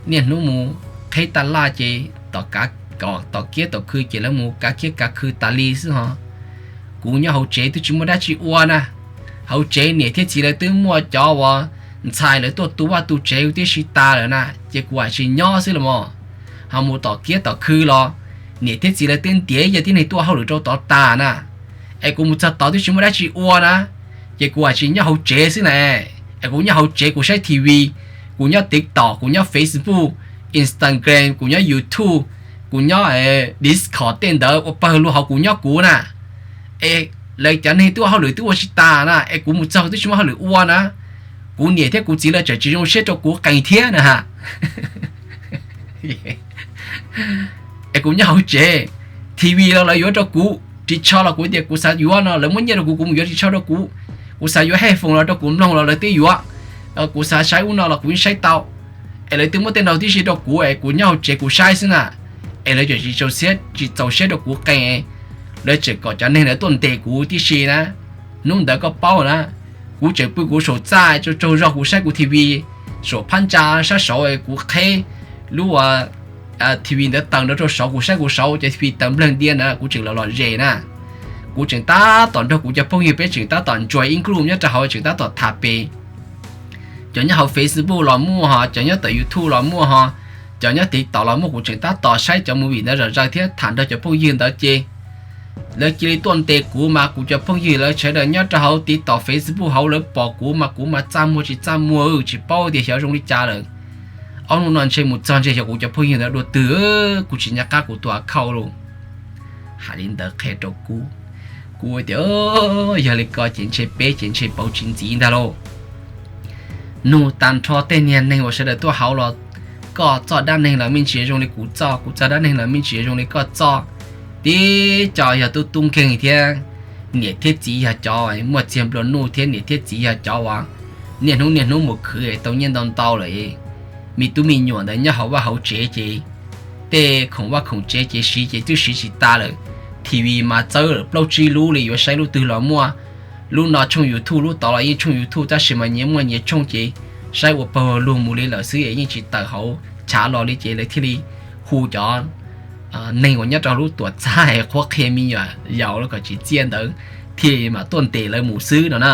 niaj hnub mus qheb taj laj ces tom kiab tom khw ces lawv mus kav kiab kav khw tas li xwb ho. Kuv nyob hauv tsev twb tsis muaj dab tsi ua na. Hauv tsev niam thiab txiv lawv twb muaj cov uas ntxhais lawv tuaj tu vaj tu tsev huv tib si tas lawm na, ces kuv haj tsis nyob xwb los mas. Ho mus tom kiab tom khw los niam thiab txiv lawv twb ntiav ib co tib neeg tuaj hauj lwm rau tod tas na. Es kuv mus txog tod twb tsis muaj dab tsi ua na, ces kuv haj tsis nyob hauv tsev xwb na. Es kuv nyob hauv tsev kuv saib T V, kuv nyob TikTok, kuv nyob Facebook, Instagram, kuv nyob YouTube, kuv nyob Discord tej ntawd ua pawg lug hauv kuv nyob kuv na. Es lawv cov neeg tuaj hauj lwm twb ua tsis tas na, es kuv mus txog twb tsis muaj hauj lwm ua na. Kuv niam thiab kuv txiv lawv tseem tsis zoo siab rau kuv qees thiab na ha. Es kuv nyob hauv tsev, T V los lawv yuav rau kuv, ris tsho los kuv tias kuv xav yuav no lawv muab nyiaj rau kuv, kuv mus yuav ris tsho rau kuv. Kuv xav yuav headphone los rau kuv mloog los lawv twb yuav. Kuv xav saib ub no los kuv yeej saib tau. Es lawv twb muab tej no tib si rau kuv es kuv nyob hauv tsev kuv saib xwb na. Es lawv tseem tsis txaus siab, tsis txaus siab rau kuv qees, lawv tseem kom cov neeg ntawd tuaj ntes kuv tib si na. Hnub ntawd koj paub na, kuv tseem pw kuv saum txaj tsaug tsaug zog kuv saib kuv T V saum phab ntsa sab saud, kuv qheb lub T V ntawd taws nrov rau saud, kuv saib kuv saud cov T V taws npleeg ntiab ntawd kuv tseem los lom zem na. Kuv tseem tab tom nrog kuv cov phooj ywg peb tseem tab tom enjoy ib nkluj nyob rau hauv tseem tab tom tham pem. Cov nyob hauv Facebook los muaj ho, cov nyob tom YouTube los muaj ho, cov nyob TikTok los muaj, kuv tseem tab tom saib cov movie ntawd zom zaws thiab tham nrog cov phooj ywg ntawd ces lawv cia li tuaj ntes kuv mas kuv cov phooj ywg lawv sawv daws nyob rau hauv TikTok Facebook hauv lawv pom kuv mas kuv mas txaj muag tsis txaj muag tsis paub tias xyov zoo li cas lawm. Ob hnub no ntshe mus txog ntshe xyov kuv cov phooj ywg ntawd dua twg, kuv tsis nco qab kuv tus account lauj. Hais li ntawd qhia rau kuv, Kuv tias, yog li ko ces ntshe peb ces ntshe pauv tsis ntxiv ntag lauj. Nug tag nrho tej niag neeg uas sawv daws tuaj hauv los, koj txoj dab neeg los me ntsis zoo li kuv txoj, kuv txoj dab neeg los me ntsis zoo li koj txoj. Tib co yog tub tub nkeeg thiab, niam thiab txiv yog cov muaj txiag nplua nuj thiab, niam thiab txiv yog cov uas niaj hnub niaj hnub mus khwv tau nyiaj ntau ntau lawm. Me tub me nyuam ntawd nyob hauv vaj hauv tsev ces tej khoom vaj khoom tsev ces siv ces twb siv tsis tas lawm. T V mas txawb lawm plaub tsib lub li, yuav saib lub twg los muaj. Lub no tshooj YouTube, lub tod los yeej tshooj YouTube, tab sis mas nyias muaj nyias tshooj ces saib ua pawg lug mus li lawm xwb es yeej tsis tawm hauv chav los li ces lawv thiaj li hu cov neeg uas nyob rau lub tuam txhab es qhuab qhia me nyuam yaus los kom tsis txiaj ntawd thiaj mam tuaj ntes lawv mus xwb no na.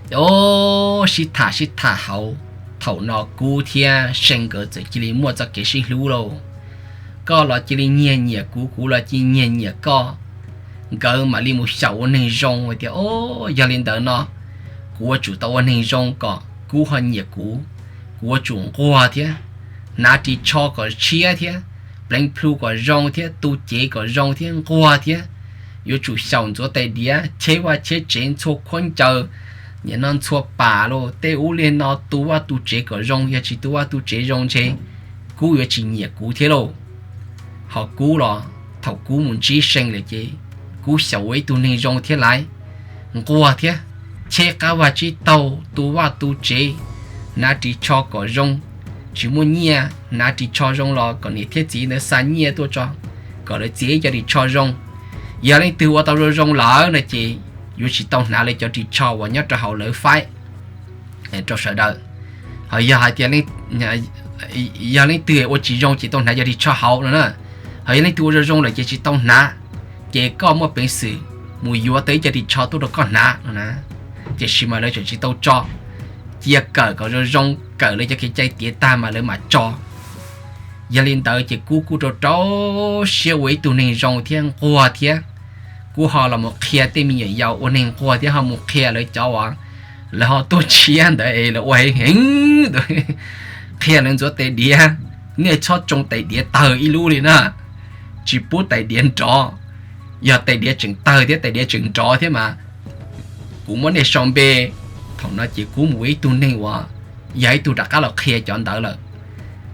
Ces sib tham sib tham hauv, thaum no Kub thiab See nkawd txawm cia li muaj txoj kev sib hlub lauj. Koj los cia li nyiag nyiam kuv, kuv los cia li nyiag nyiam koj. Nkawd mam li mus xyaum ua neeg zoo hais tias, o, yog li ntawd no kuv yuav tsum tau ua neeg zoo kom Kub ho nyiam kuv. Kuv yuav tsum nquag thiab, hnav ris tsho kom tshiab thiab, pleev plhu kom zoo thiab, tu cev kom zoo thiab, nquag thiab. Yuav tsum xyaum ntxuav tais diav, cheb vaj cheb tsev, ntxhua khaub ncaws, nim no ntxhua pam los tej ub li no, tu vaj tu tsev kom zoo, yog tsis tu vaj tu tsev zoo ntshe Kub yuav tsis nyiam kuv thiab lauj. Ho Kub los thaum Kub mus ntsib See lawm ces Kub xyaum ua ib tug neeg zoo thiab laiv, nquag thiab, cheb qab vaj tsib taug, tu vaj tu tsev, hnav ris tsho kom zoo. Tsis muaj nyiaj hnav ris tsho zoo los kom niam thiab txiv ntawd xa nyiaj tuaj tso, kom lawv txiav ib co ris tsho zoo. Yog leej twg ua tau zoo zoo lawm no ces yuav tsis tau hnav lawv cov ris tsho uas nyob rau hauv lawv faib rau sawv daws. Ho yog hais tias, yog leej twg ua tsis zoo ces tau hnav cov ris tsho hauv no na. Ho yog leej twg ua zoo zoo lawm ces tsis tau hnav, ces koj muaj peev xwm mus yuav tau ib co ris tsho tuaj rau koj hnav no na. Tiam sis mas lawv tseem tsis tau tso, cia kawm kom zoo zoo, kawm lawv cov kev cai tiav tag mas lawv mam tso. Yog li ntawd ces Kub kuj rau rau siab ua ib tug neeg zoo thiab nquag thiab. Kuv ho los mus qhia tej me nyuam yaus ua neeg nquag thiab ho mus qhia lawv cov uas lawv ho tuaj tshiab ntawd es lawv ua heev heev, qhia lawv ntxuav tais diav. Nej txhob tsoo tais diav tawg ib lub li na, tsis pub tais diav nrov. Yog tais diav tseem tawg thiab tais diav tseem nrov thiab mas kuv muab nej sau npe. Thaum no ces kuv mus ua ib tug neeg uas yog ib tug rov qab los qhia cov ntawd lawm.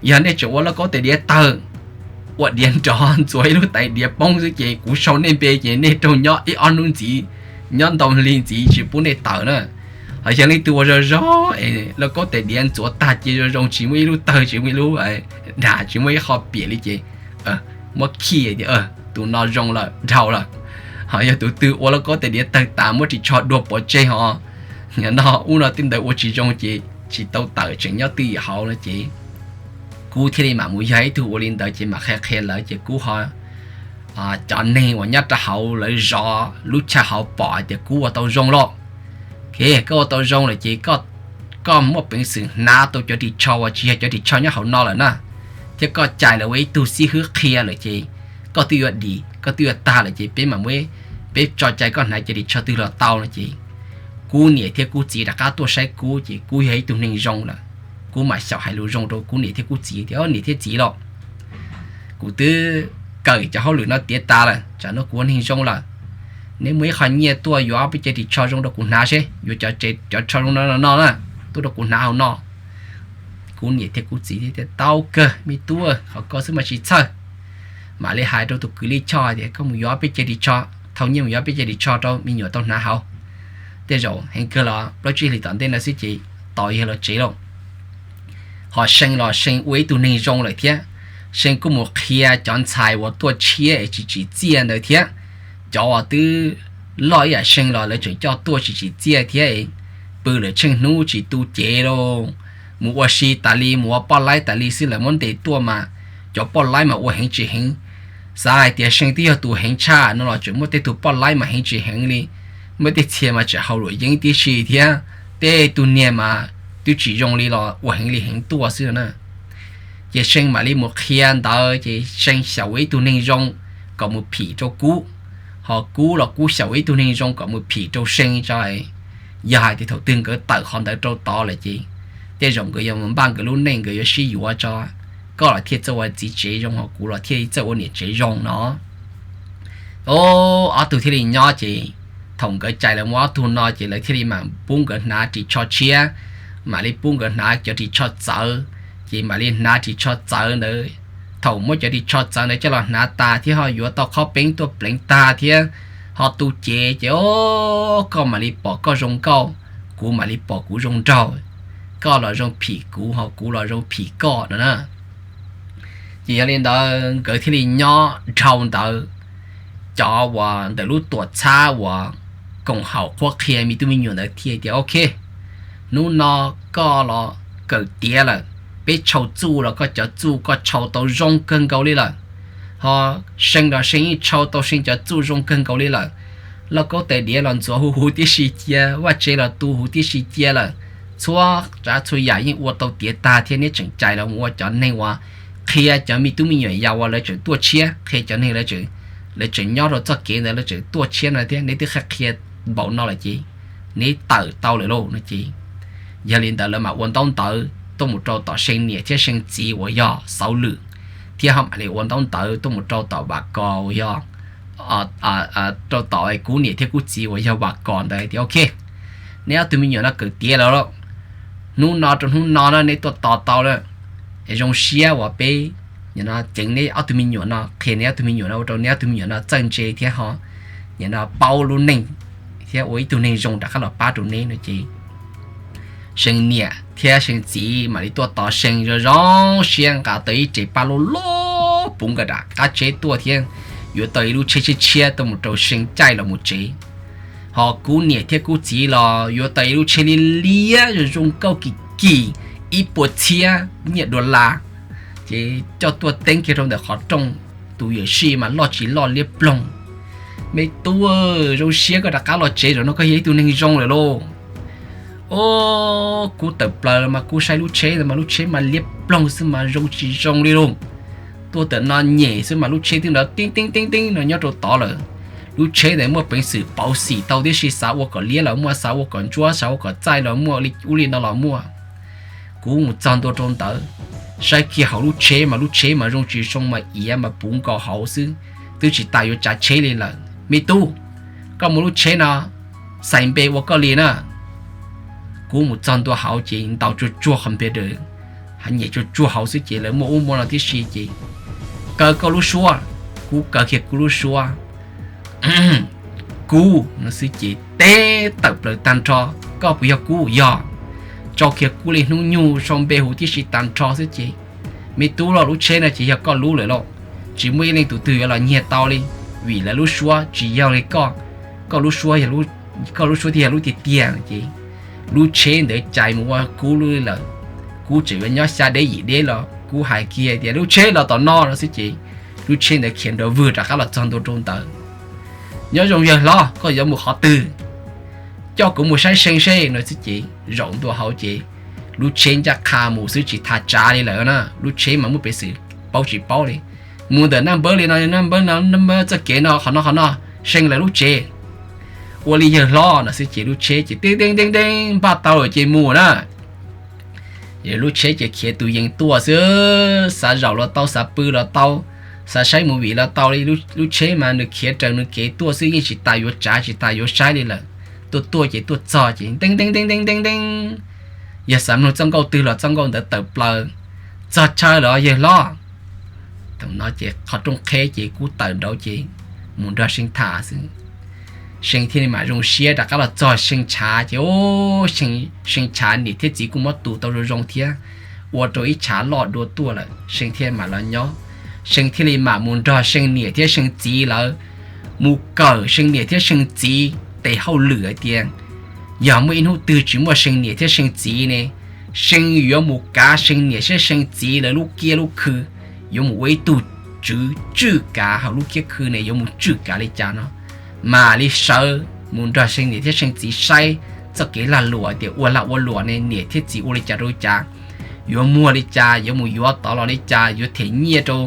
Yog nej tseem ua lauj kaub tais diav tawg, ua diav nrov ntxuav ib lub tais diav poob xwb ces kuv sau nej npe ces nej raug nyob ib ob hnub ntxiv, nyob ntau hli ntxiv tsis pub nej tawm na. Ho yog leej twg ua zoo zoo es lauj kaub tais diav ntxuav tag cia zoo zoo tsis muaj ib lub tawg tsis muaj ib lub dam tsis muaj ib qho piam li ces muab khij tias tus no zoo lawm dhau lawm. Ho yog tus twg ua lauj kaub tais diav tawg tas muab ris tsho dua pov tseg ho no ub no tej ntawd ua tsis zoo ces tsis tau tawm tseem nyob twj ywm hauv no ces kuv thiaj li mam mus yog ib tug ua li ntawd ces mam qhia qhia lawv ces kuv ho, cov neeg uas nyob rau hauv lawv zov lub chaw hauv pom hais tias kuv ua tau zoo lawm. Koj ua tau zoo lawm ces koj muaj peev xwm hnav tau cov ris tsho uas tsis yog cov ris tsho nyob hauv no lawm na, thiab koj cais lawv ua ib tug xib hwb qhia lawm ces koj twb yuav dim koj twb yuav tag lawm ces peb mam muab, peb tso cai koj hnav cov ris tsho twg los tau no ces kuv niam thiab kuv txiv rov qab tuaj saib kuv ces kuv yog ib tug neeg zoo lawm. Kuv mam xyaum hais lus zoo rau kuv niam thiab kuv txiv tias niam thiab txiv los, kuv twb kawm cov hauj lwm no tiav tas lawm tsam no kuv ua neeg zoo lawm. Neb muaj ib qho nyiaj tuaj yuav peb cov ris tsho zoo rau kuv hnav seb, yuav cov, cov tsho zoo no no na, tuaj rau kuv hnav hauv no. Kuv niam thiab kuv txiv tias tau kawg me tub, qhov ko xwb mas tsis txhawj. Mam li hais rau tus kwv Lij Choj tias koj mus yuav peb cov ris tsho, thauj nyiaj mus yuav peb cov ris tsho rau me nyuam tau hnav hauv. Tej zaum heev kawg los plaub tsib hlis tom ntej no xwb ces tos yawg los tsev lauj. Ho See los See ua ib tug neeg zoo lawm thiab. See kuj mus qhia cov ntxhais uas tuaj tshiab es tsis tsim txiaj ntawd thiab. Cov uas twb loj ib yam See los lawv tseem coj tuaj tsis tsim txiaj thiab, pw lawm tsheej hnub tsis tu cev lauj, mus ua si tas li mus ua poj laib tas li xwb lawv muab ntes tuaj mas cov poj laib mas ua heev tsis heev. Xav hais tias See twb yog tus heev tshaj no los tseem muaj tej tug poj laib mas heev tsis heev li, muaj tej txhia mas tseem haus luam yeeb tib si thiab, tej tug niag mas twb tsis zoo li los ua heev li heev tuaj xwb na. Ces See mam li mus qhia ntawd ces See xyaum ua ib tug neeg zoo kom mus phim rau Kub, ho Kub los Kub xyaum ua ib tug neeg zoo kom mus phim rau See tso. Yog hais tias thaum twg nkawd tawm qhov ntawd rau tod lawm ces tej zaum nkawd yuav mus npaj nkawd lub neej nkawd yuav sib yuav tso, koj los thiaj txawj ua txiv tsev zoo ho kuv los thiaj txawj ua niam tsev zoo no. Ob tug thiaj li nyob ces thaum nkawd cais lawv mus ob tug no ces lawv thiaj li mam pub nkawd hnav ris tsho tshiab, mam li pub nkawd hnav cov ris tsho txawv, ces mam li hnav ris tsho txawv ntawd. Thaum muab cov ris tsho txawv ntawd coj los hnav tas thiab ho yuav tau qhov peeb tuaj pleev tag thiab ho tu cev ces o, koj mam li pom koj zoo nkauj, kuv mam li pom kuv zoo nraug, koj los zoo phim kuv ho kuv los zoo phim koj no na. Ces yog li ntawd nkawd thiaj li nyob dhau ntawd, cov uas ntawm lub tuam txhab uas koom haum qhuab qhia me tub me nyuam ntawd thiaj tias, Ok, hnub no koj los kawm tiav lawm, peb tshau txuj los koj cov txuj koj tshau tau zoo kawg nkaus li lawm, ho See los See yeej tshau tau See cov txuj zoo kawg nkaus li lawm. Lauj kaub tais diav los ntxuav huv huv tib si cia, vaj tsev los tu huv tib si cia lawm. Txhua tsav txhua yam yeej ua tau tiav tag thiab, neb tseem cais los ua cov neeg uas qhia cov me tub me nyuam yaus uas lawv tseem tuaj tshiab, qhia cov neeg lawv tseem nyob rau txoj kev ntawd lawv tseem tuaj tshiab no thiab, neb twb qhia npaum no lawm ces neb tawm tau lawm lauj no ces. Yog li ntawd lawv mam ua ntaub ntawv tuaj mus rau tom See niam thiab See txiv uas yog Xauv Lwm, thiab ho mam li ua ntaub ntawv tuaj mus rau tom Vam Kos uas yog, rau tom Kub niam thiab Kub txiv uas yog Vam Kos ntawd tias, Ok, neb ob tug me nyuam no kawm tiav lawm, hnub no rau hnub no na neb tuaj tos tau lawm, zoo siab uas peb ceev neb ob tug me nyuam no, qhia neb ob tug me nyuam no ua rau neb ob tug me nyuam no txawj ntse thiab ho paub lub neej thiab ua ib tug neeg zoo rov qab los pab rau neb no ces See niam thiab See txiv mam li tuaj tos See zoo zoo siab nqa tau ib rev paj loj loj puv nkaus nram qab tsheb tuaj thiab yuav tau ib lub tsheb tshiab tshiab tuaj mus rau See caij los mus tsev. Ho Kub niam thiab Kub txiv los yuav tau ib lub tsheb liab liab zoo zoo nkauj kim kim ib puas txhiab nyiaj dollar, ces coj tuaj teeb kiag rau ntawm qhov rooj, tus yuam sij mas loj tsis loj liab ploog. Me tub, zoo siab koj rov qab los tsev, zaum no koj yog ib tug neeg zoo lawm lauj. Os, Kub tawm plaws los mas Kub saib lub tsheb ntawd mas lub tsheb mas liab ploog xwb mas zoo tsis zoo li lauj. Tuaj tawm no nyem xwb mas lub tsheb twb nrov tib tib tib tib no nyob rau tod lawm. Lub tsheb ntawd muaj peev xwm pauv xim tau tib si, xav ua kom liab los muaj, xav ua kom ntsuab, xav ua kom txaij los muaj, ub li no los muaj. Kub mus txog ntua rau ntawd, saib kiag hauv lub tsheb mas lub tsheb mas zoo tsis zoo mas iav mas puv nkaus hauv xwb, twb tsis tas yuav tsav tsheb li lawm. Me tub, koj muaj lub tsheb no, xais npe ua koj li na. Kub mus txog ntua hauv ces ntaus tsuag tsuag qhov npe, nyem tsuag tsuag hauv xwb ces lawv muaj ub muaj no tib si ces, Kaw koj lub suab. Kub kaw kiag Kub lub suab. Kub no xwb ces teb tawm plaws tag nrho. Koj puas yog Kub? Yog. Tsau kiag Kub li hnub nyoog sau npe hu tib si tag nrho xwb ces, Me tub lauj, lub tsheb no ces yog koj lub lawm lauj. Tsis muaj ib leej tus twg yuav los nyiag tau li, vim lawv lub suab tsis yog li koj. Koj lub suab, koj lub suab thiaj yog lub tiag tiag ces. Lub tsheb ntawd cais mus ua Kub lub lawm. Kub tseem yuav nyob xya deb yim deb los Kub hais kiag tias, Lub tsheb los tom no no xwb ces lub tsheb ntawd khiav nrov vwg rov qab los txog ntua rau ntawd. Nyob zoo yawg hlob, koj yuav mus qhov twg? Coj kuv mus saib See seb no xwb ces zaum ntua hauv ces lub tsheb ncaj qha mus xwb tsis tha tsav li lawm na. Lub tsheb mas muaj peev xwm paub tsis paub li. Mus ntawm naj npawb li no, naj npawb no, naj npawb txoj kev no, qhov no qhov no, See lawv lub tsev. Ua li yawg hlob no xwb ces lub tsheb ces teb teb teb teb npaj tau lawm ces mus na. Lub tsheb ces khiav tus yees tuaj xwb, xav zaum los tau, xav pw los tau, xav saib movie los tau li. Lub tsheb mas nws khiav raws nws kev tuaj xwb, yeej tsis tas yuav tsav tsis tas yuav saib li lawm. Tuaj tuaj ces tuaj txog ces teeb teeb teeb teeb teeb teeb, yog xav mloog txoj nkauj twg los txoj nkauj ntawd tawm plaws. Txog chaw lawm yawg hlob. Thaum no ces qhov rooj qheb ces Kub tawm nraud ces mus nrog See tham xwb. See thiaj li mam zoo siab rov qab los txog See tshav ces, See tshav niam thiab txiv kuj muab tu tau zoo zoo thiab, ua rau ib tshav loj dua tuaj lawm See thiaj mam los nyob. See thiaj li mam mus nrog See niam thiab See txiv lawv mus kawm See niam thiab See txiv tes hauj lwm hais tias, yog muaj ib hnub twg tsis muaj See niam thiab See txiv ne, See yuav mus kav See niam thiab See txiv lawv lub kiab lub khw, yuav mus ua ib tug tswv tswj kav hauv lub kiab khw ne, yuav mus tswj kav li cas no. Mam li sawv mus nrog See niam thiab See txiv saib txoj kev lag luam tias ua lag ua luam ne niam thiab txiv ua li cas rau li cas, yuav muag li cas, yuav mus yuav tod los li cas, yuav them nyiaj rau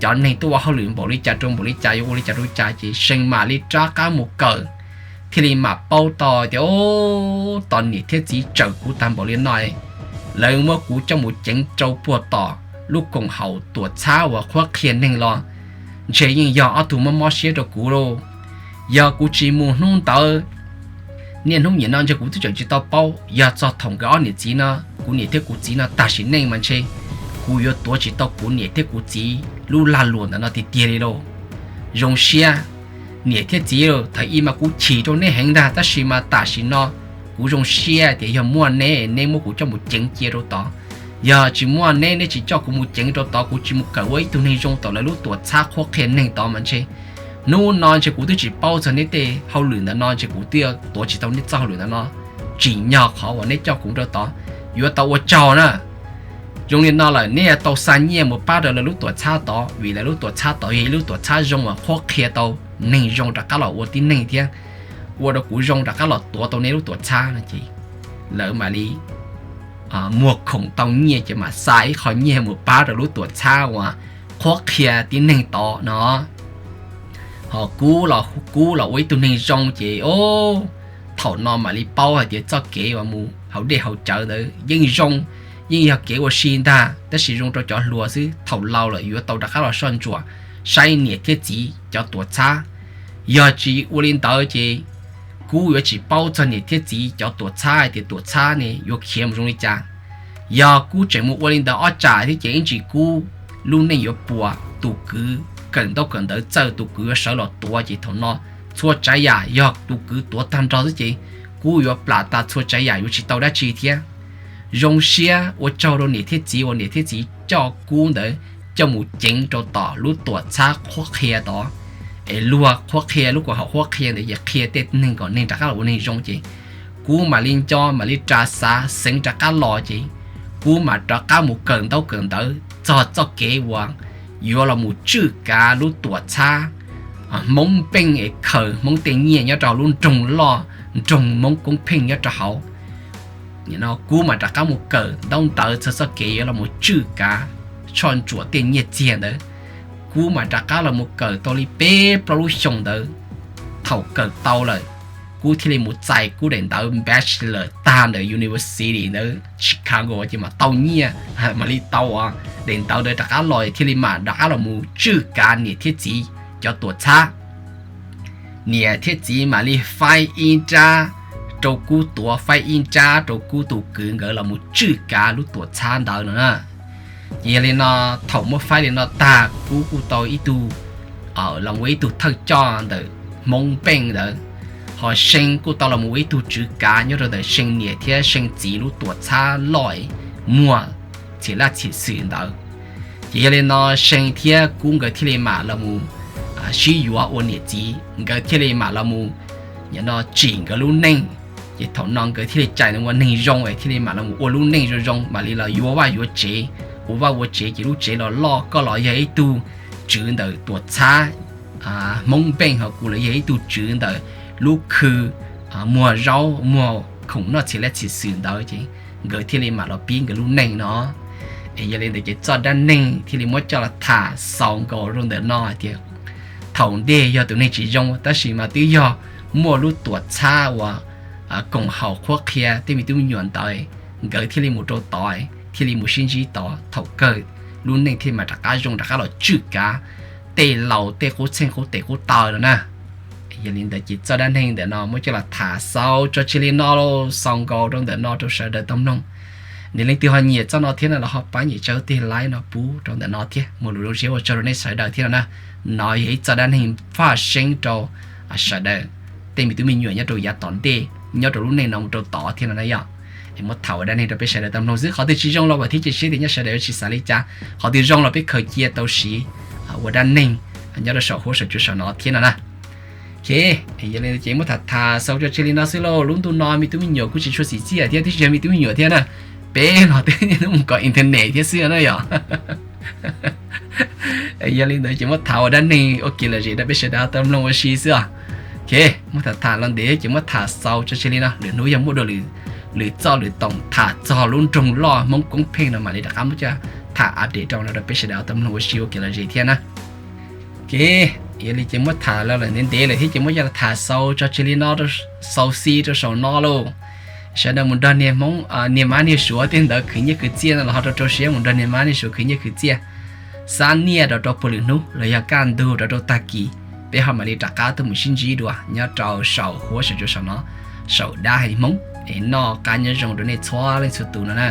cov neeg tuaj ua hauj lwm npaum li cas rau npaum li cas, yuav ua li cas rau li cas ces See mam li rov qab mus kawm, thiaj li mam paub tau tias, o, tos niam thiab txiv tsawm kuv tag npaum li no, lawv muab kuv coj mus ceev rau puag tom lub koom haum tuam txhab uas qhuab qhia neeg los ntshe yeej yog ob tug mob mob siab rau kuv lauj. Yog kuv tsis mus hnub ntawd, niaj hnub nim no ntshe kuv twb tseem tsis tau paub. Yog txog thaum nkawd ob niam txiv no, kuv niam thiab kuv txiv no tag sim neej mas ntshe kuv yuav tuav tsis tau kuv niam thiab kuv txiv lub lag luam ntawm no tiag tiag li lauj. Zoo siab niam thiab txiv, thaum ub mas kuv chim rau neb heev ntag, tab sis mas tam sim no kuv zoo siab tias yog muaj neb, neb muab kuv coj mus ceev cia rau tod. Yog tsis muaj neb, neb tsis coj kuv mus ceev rau tod, kuv tsis mus kawm ua ib tug neeg zoo tom lawv lub tuam txhab qhuab qhia neeg tod mas ntshe hnub no ntshe kuv twb tsis paub txog neb tej hauj lwm ntawm no, ntshe kuv twb tuav tsis tau neb txoj hauj lwm ntawm no. Tsim nyog qhov uas neb coj kuv rau tod, yuav tau ua tsaug na. Zoo li no lawm neb yuav tau xa nyiaj mus pab rau lawv lub tuam txhab tod, vim lawv lub tuam txhab tod yog ib lub tuam txhab zoo uas qhuab qhia tau neeg zoo rov qab los ua tib neeg thiab ua rau kuv zoo rov qab los tuav tau neb lub tuam txhab no ces lawv mam li muag khoom tau nyiaj ces mam xa ib qho nyiaj mus pab rau lub tuam txhab uas qhuab qhia tib neeg tod no. Ho kuv los, kuv los ua ib tug neeg zoo ces o, thaum no mam li paub hais tias txoj kev uas mus haus dej haus cawv ntawd yeej zoo, yeej yog kev ua si ntag, tab sis zoo rau cov hluas xwb, thaum laus lawm yuav tau rov qab los soj ntsuam saib niam thiab txiv cov tuam txhab. Yog tsis ua li ntawd ces kuv yuav tsis paub txog niam thiab txiv cov tuam txhab hais tias tuam txhab ne yuav khiav mus zoo li cas. Yog kuv tseem mus ua li ntawd ob tsam thiab ces ib ntsis kuv lub neej yuav puas, tus kwv kawm ntaub kawm ntawv txawj, tus kwv yuav sawv los tuav ces thaum no txhua tsav yam yog tus kwv tuav tag nrho xwb ces kuv yuav plam tas txhua tsav yam yuav tsis tau dab tsi thiab. Zoo siab ua tsaug rau niam thiab txiv uas niam thiab txiv coj kuv ntawd coj mus ceev rau tom lub tuam txhab qhuab qhia tod, es luag qhuab qhia lub koom haum qhuab qhia ntawd ces qhia tej neeg kom neeg rov qab los ua neeg zoo ces kuv mam li nco mam li ras xav xeev rov qab los ces kuv mam rov qab mus kawm ntaub kawm ntawv txog txoj kev uas yuav los mus tswj kav lub tuam txhab Hmoob Npeej es khaws Hmoob tej nyiaj nyob rau hauv lub nroog loj, nroog Hmoob Koob Pheej nyob rau hauv. Kuv mam rov qab mus kawm ntaub ntawv txog txoj kev yuav los mus tswj kav, soj ntsuam tej nyiaj txiag ntawd. Kuv mam rov qab los mus kawm tau li peb plaub lub xyoo ntawd. Thaum kawm tau lawm, kuv thiaj li mus txais kuv daim ntawv bachelor tag ntawm university ntawd Chicago ces mam tau nyiaj, mam li tau daim ntawv ntawd rov qab los thiaj li mam rov qab los mus tswj kav niam thiab txiv cov tuam txhab. Niam thiab txiv mam li faib ib nrab rau kuv tuav, faib ib nrab rau kuv tus kwv nkawd los mus tswj kav lub tuam txhab ntawd no na. Ces yog li no, thaum muab faib li no tag kuv kuj tau ib tug, los ua ib tug thawj coj ntawm Hmoob Npeej ntawd. Ho See kuj tau los mus ua ib tug tswv kav nyob rau ntawm See niam thiab See txiv lub tuam txhab loj muag txhia laj txhia xwm ntawd. Ces yog li no See thiab kuv nkawd thiaj li mam los mus sib yuav ua niam txiv, nkawd thiaj li mam los mus tsim nkawd lub neej. Ces thaum no nkawd thiaj li cais ua neeg zoo es thiaj li mam los mus ua lub neej zoo zoo, mam li los yuav vaj yuav tsev, ua vaj ua tsev ces lub tsev los loj, koj los yog ib tug tswv ntawm tuam txhab Hmoob Npeej, ho kuv los yog ib tug tswv ntawm lub khw muag zaub muag khoom noj txhia laj txhia xwm ntawd ces nkawd thiaj li mam los pib nkawd lub neej no. Es yog li ntawd ces txoj dab neeg thiaj li muab coj los tham xaus nkaus rau ntawm no hais tias thaum ntej yog tus neeg tsis zoo tab sis mas twb yog muaj lub tuam txhab uas koom haum qhuab qhia tej me tub me nyuam ntawd, nkawd thiaj li mus rau tod, thiaj li mus sib ntsib tod, thaum kawg lub neej thiaj mam rov qab zoo rov qab los tswj kav tej laus tej qub txheej qub tes qub taw no na. Yog li ntawd ces txoj dab neeg ntawm no muab coj los tham xaus tso tseg li no lauj, xaus nkaus rau ntawm no rau sawv daws tau mloog. Nws leej twg ho nyiam txoj no thiab no los ho pab nyem tsa tig like no pub rau ntawm no thiab, muaj lus zoo siab ua tsaug rau nej sawv daws thiab no na. No yog ib txoj dab neeg faj seeb rau sawv daws tej me tub me nyuam nyob rau yav tom ntej, nyob rau lub neej no mus rau tod thiab no na yom. Es muab tham ua dab neeg rau peb sawv daws tau mloog xwb, qhov twg tsis zoo los vam thiab cia siab tias nyob sawv daws yuav tsis xav li cas, qhov twg zoo los peb khaws cia tau siv ua dab neeg nyob rau saum huab saum cua saum no thiab no na. Ok, yog li ces muab tham tham xaus tso tseg li no xwb lauj. Lub ntuj no me tub me nyuam kuj tsis tshua txim txiaj thiab, twb tsis yog me tub me nyuam thiab na, peb los twb mus kov internet thiab xwb na yom. Yog li ntawd ces muab tham ua dab neeg ua kev lom zem rau peb sawv daws tau mloog ua si xwb os. Ok, muab tham tham los ntev ces muab tham xaus tso tseg li no, lwm hnub yog muaj dua lwm txoj lwm toom tham txog lub nroog loj Hmoob Koob Pheej no mam li rov qab muab coj tham update rau no rau peb sawv daws tau mloog ua si ua kev lom zem thiab na. Ok, yog li ces muab tham los lawm ntev ntev lawm thiab ces muab coj los tham xaus tso tseg li no, xaus xis rau saum no lauj. Sawv daws mus nrog niag Hmoob, niag Mab niag Suav tej ntawd khwv nyiaj khwv txiaj no los ho rau rau siab mus nrog niag Mab niag Suav khwv nyiaj khwv txiaj. Xab niaj rau rau puag lwm hnub los yog kaj ntug rau rau tag kis, peb ho mam li rov qab tuaj mus sib ntsib dua nyob rau saum huab saum cua saum no, saum dab hais hmoob. Es noj qab nyob zoo rau nej txhua leej txhua tus no na.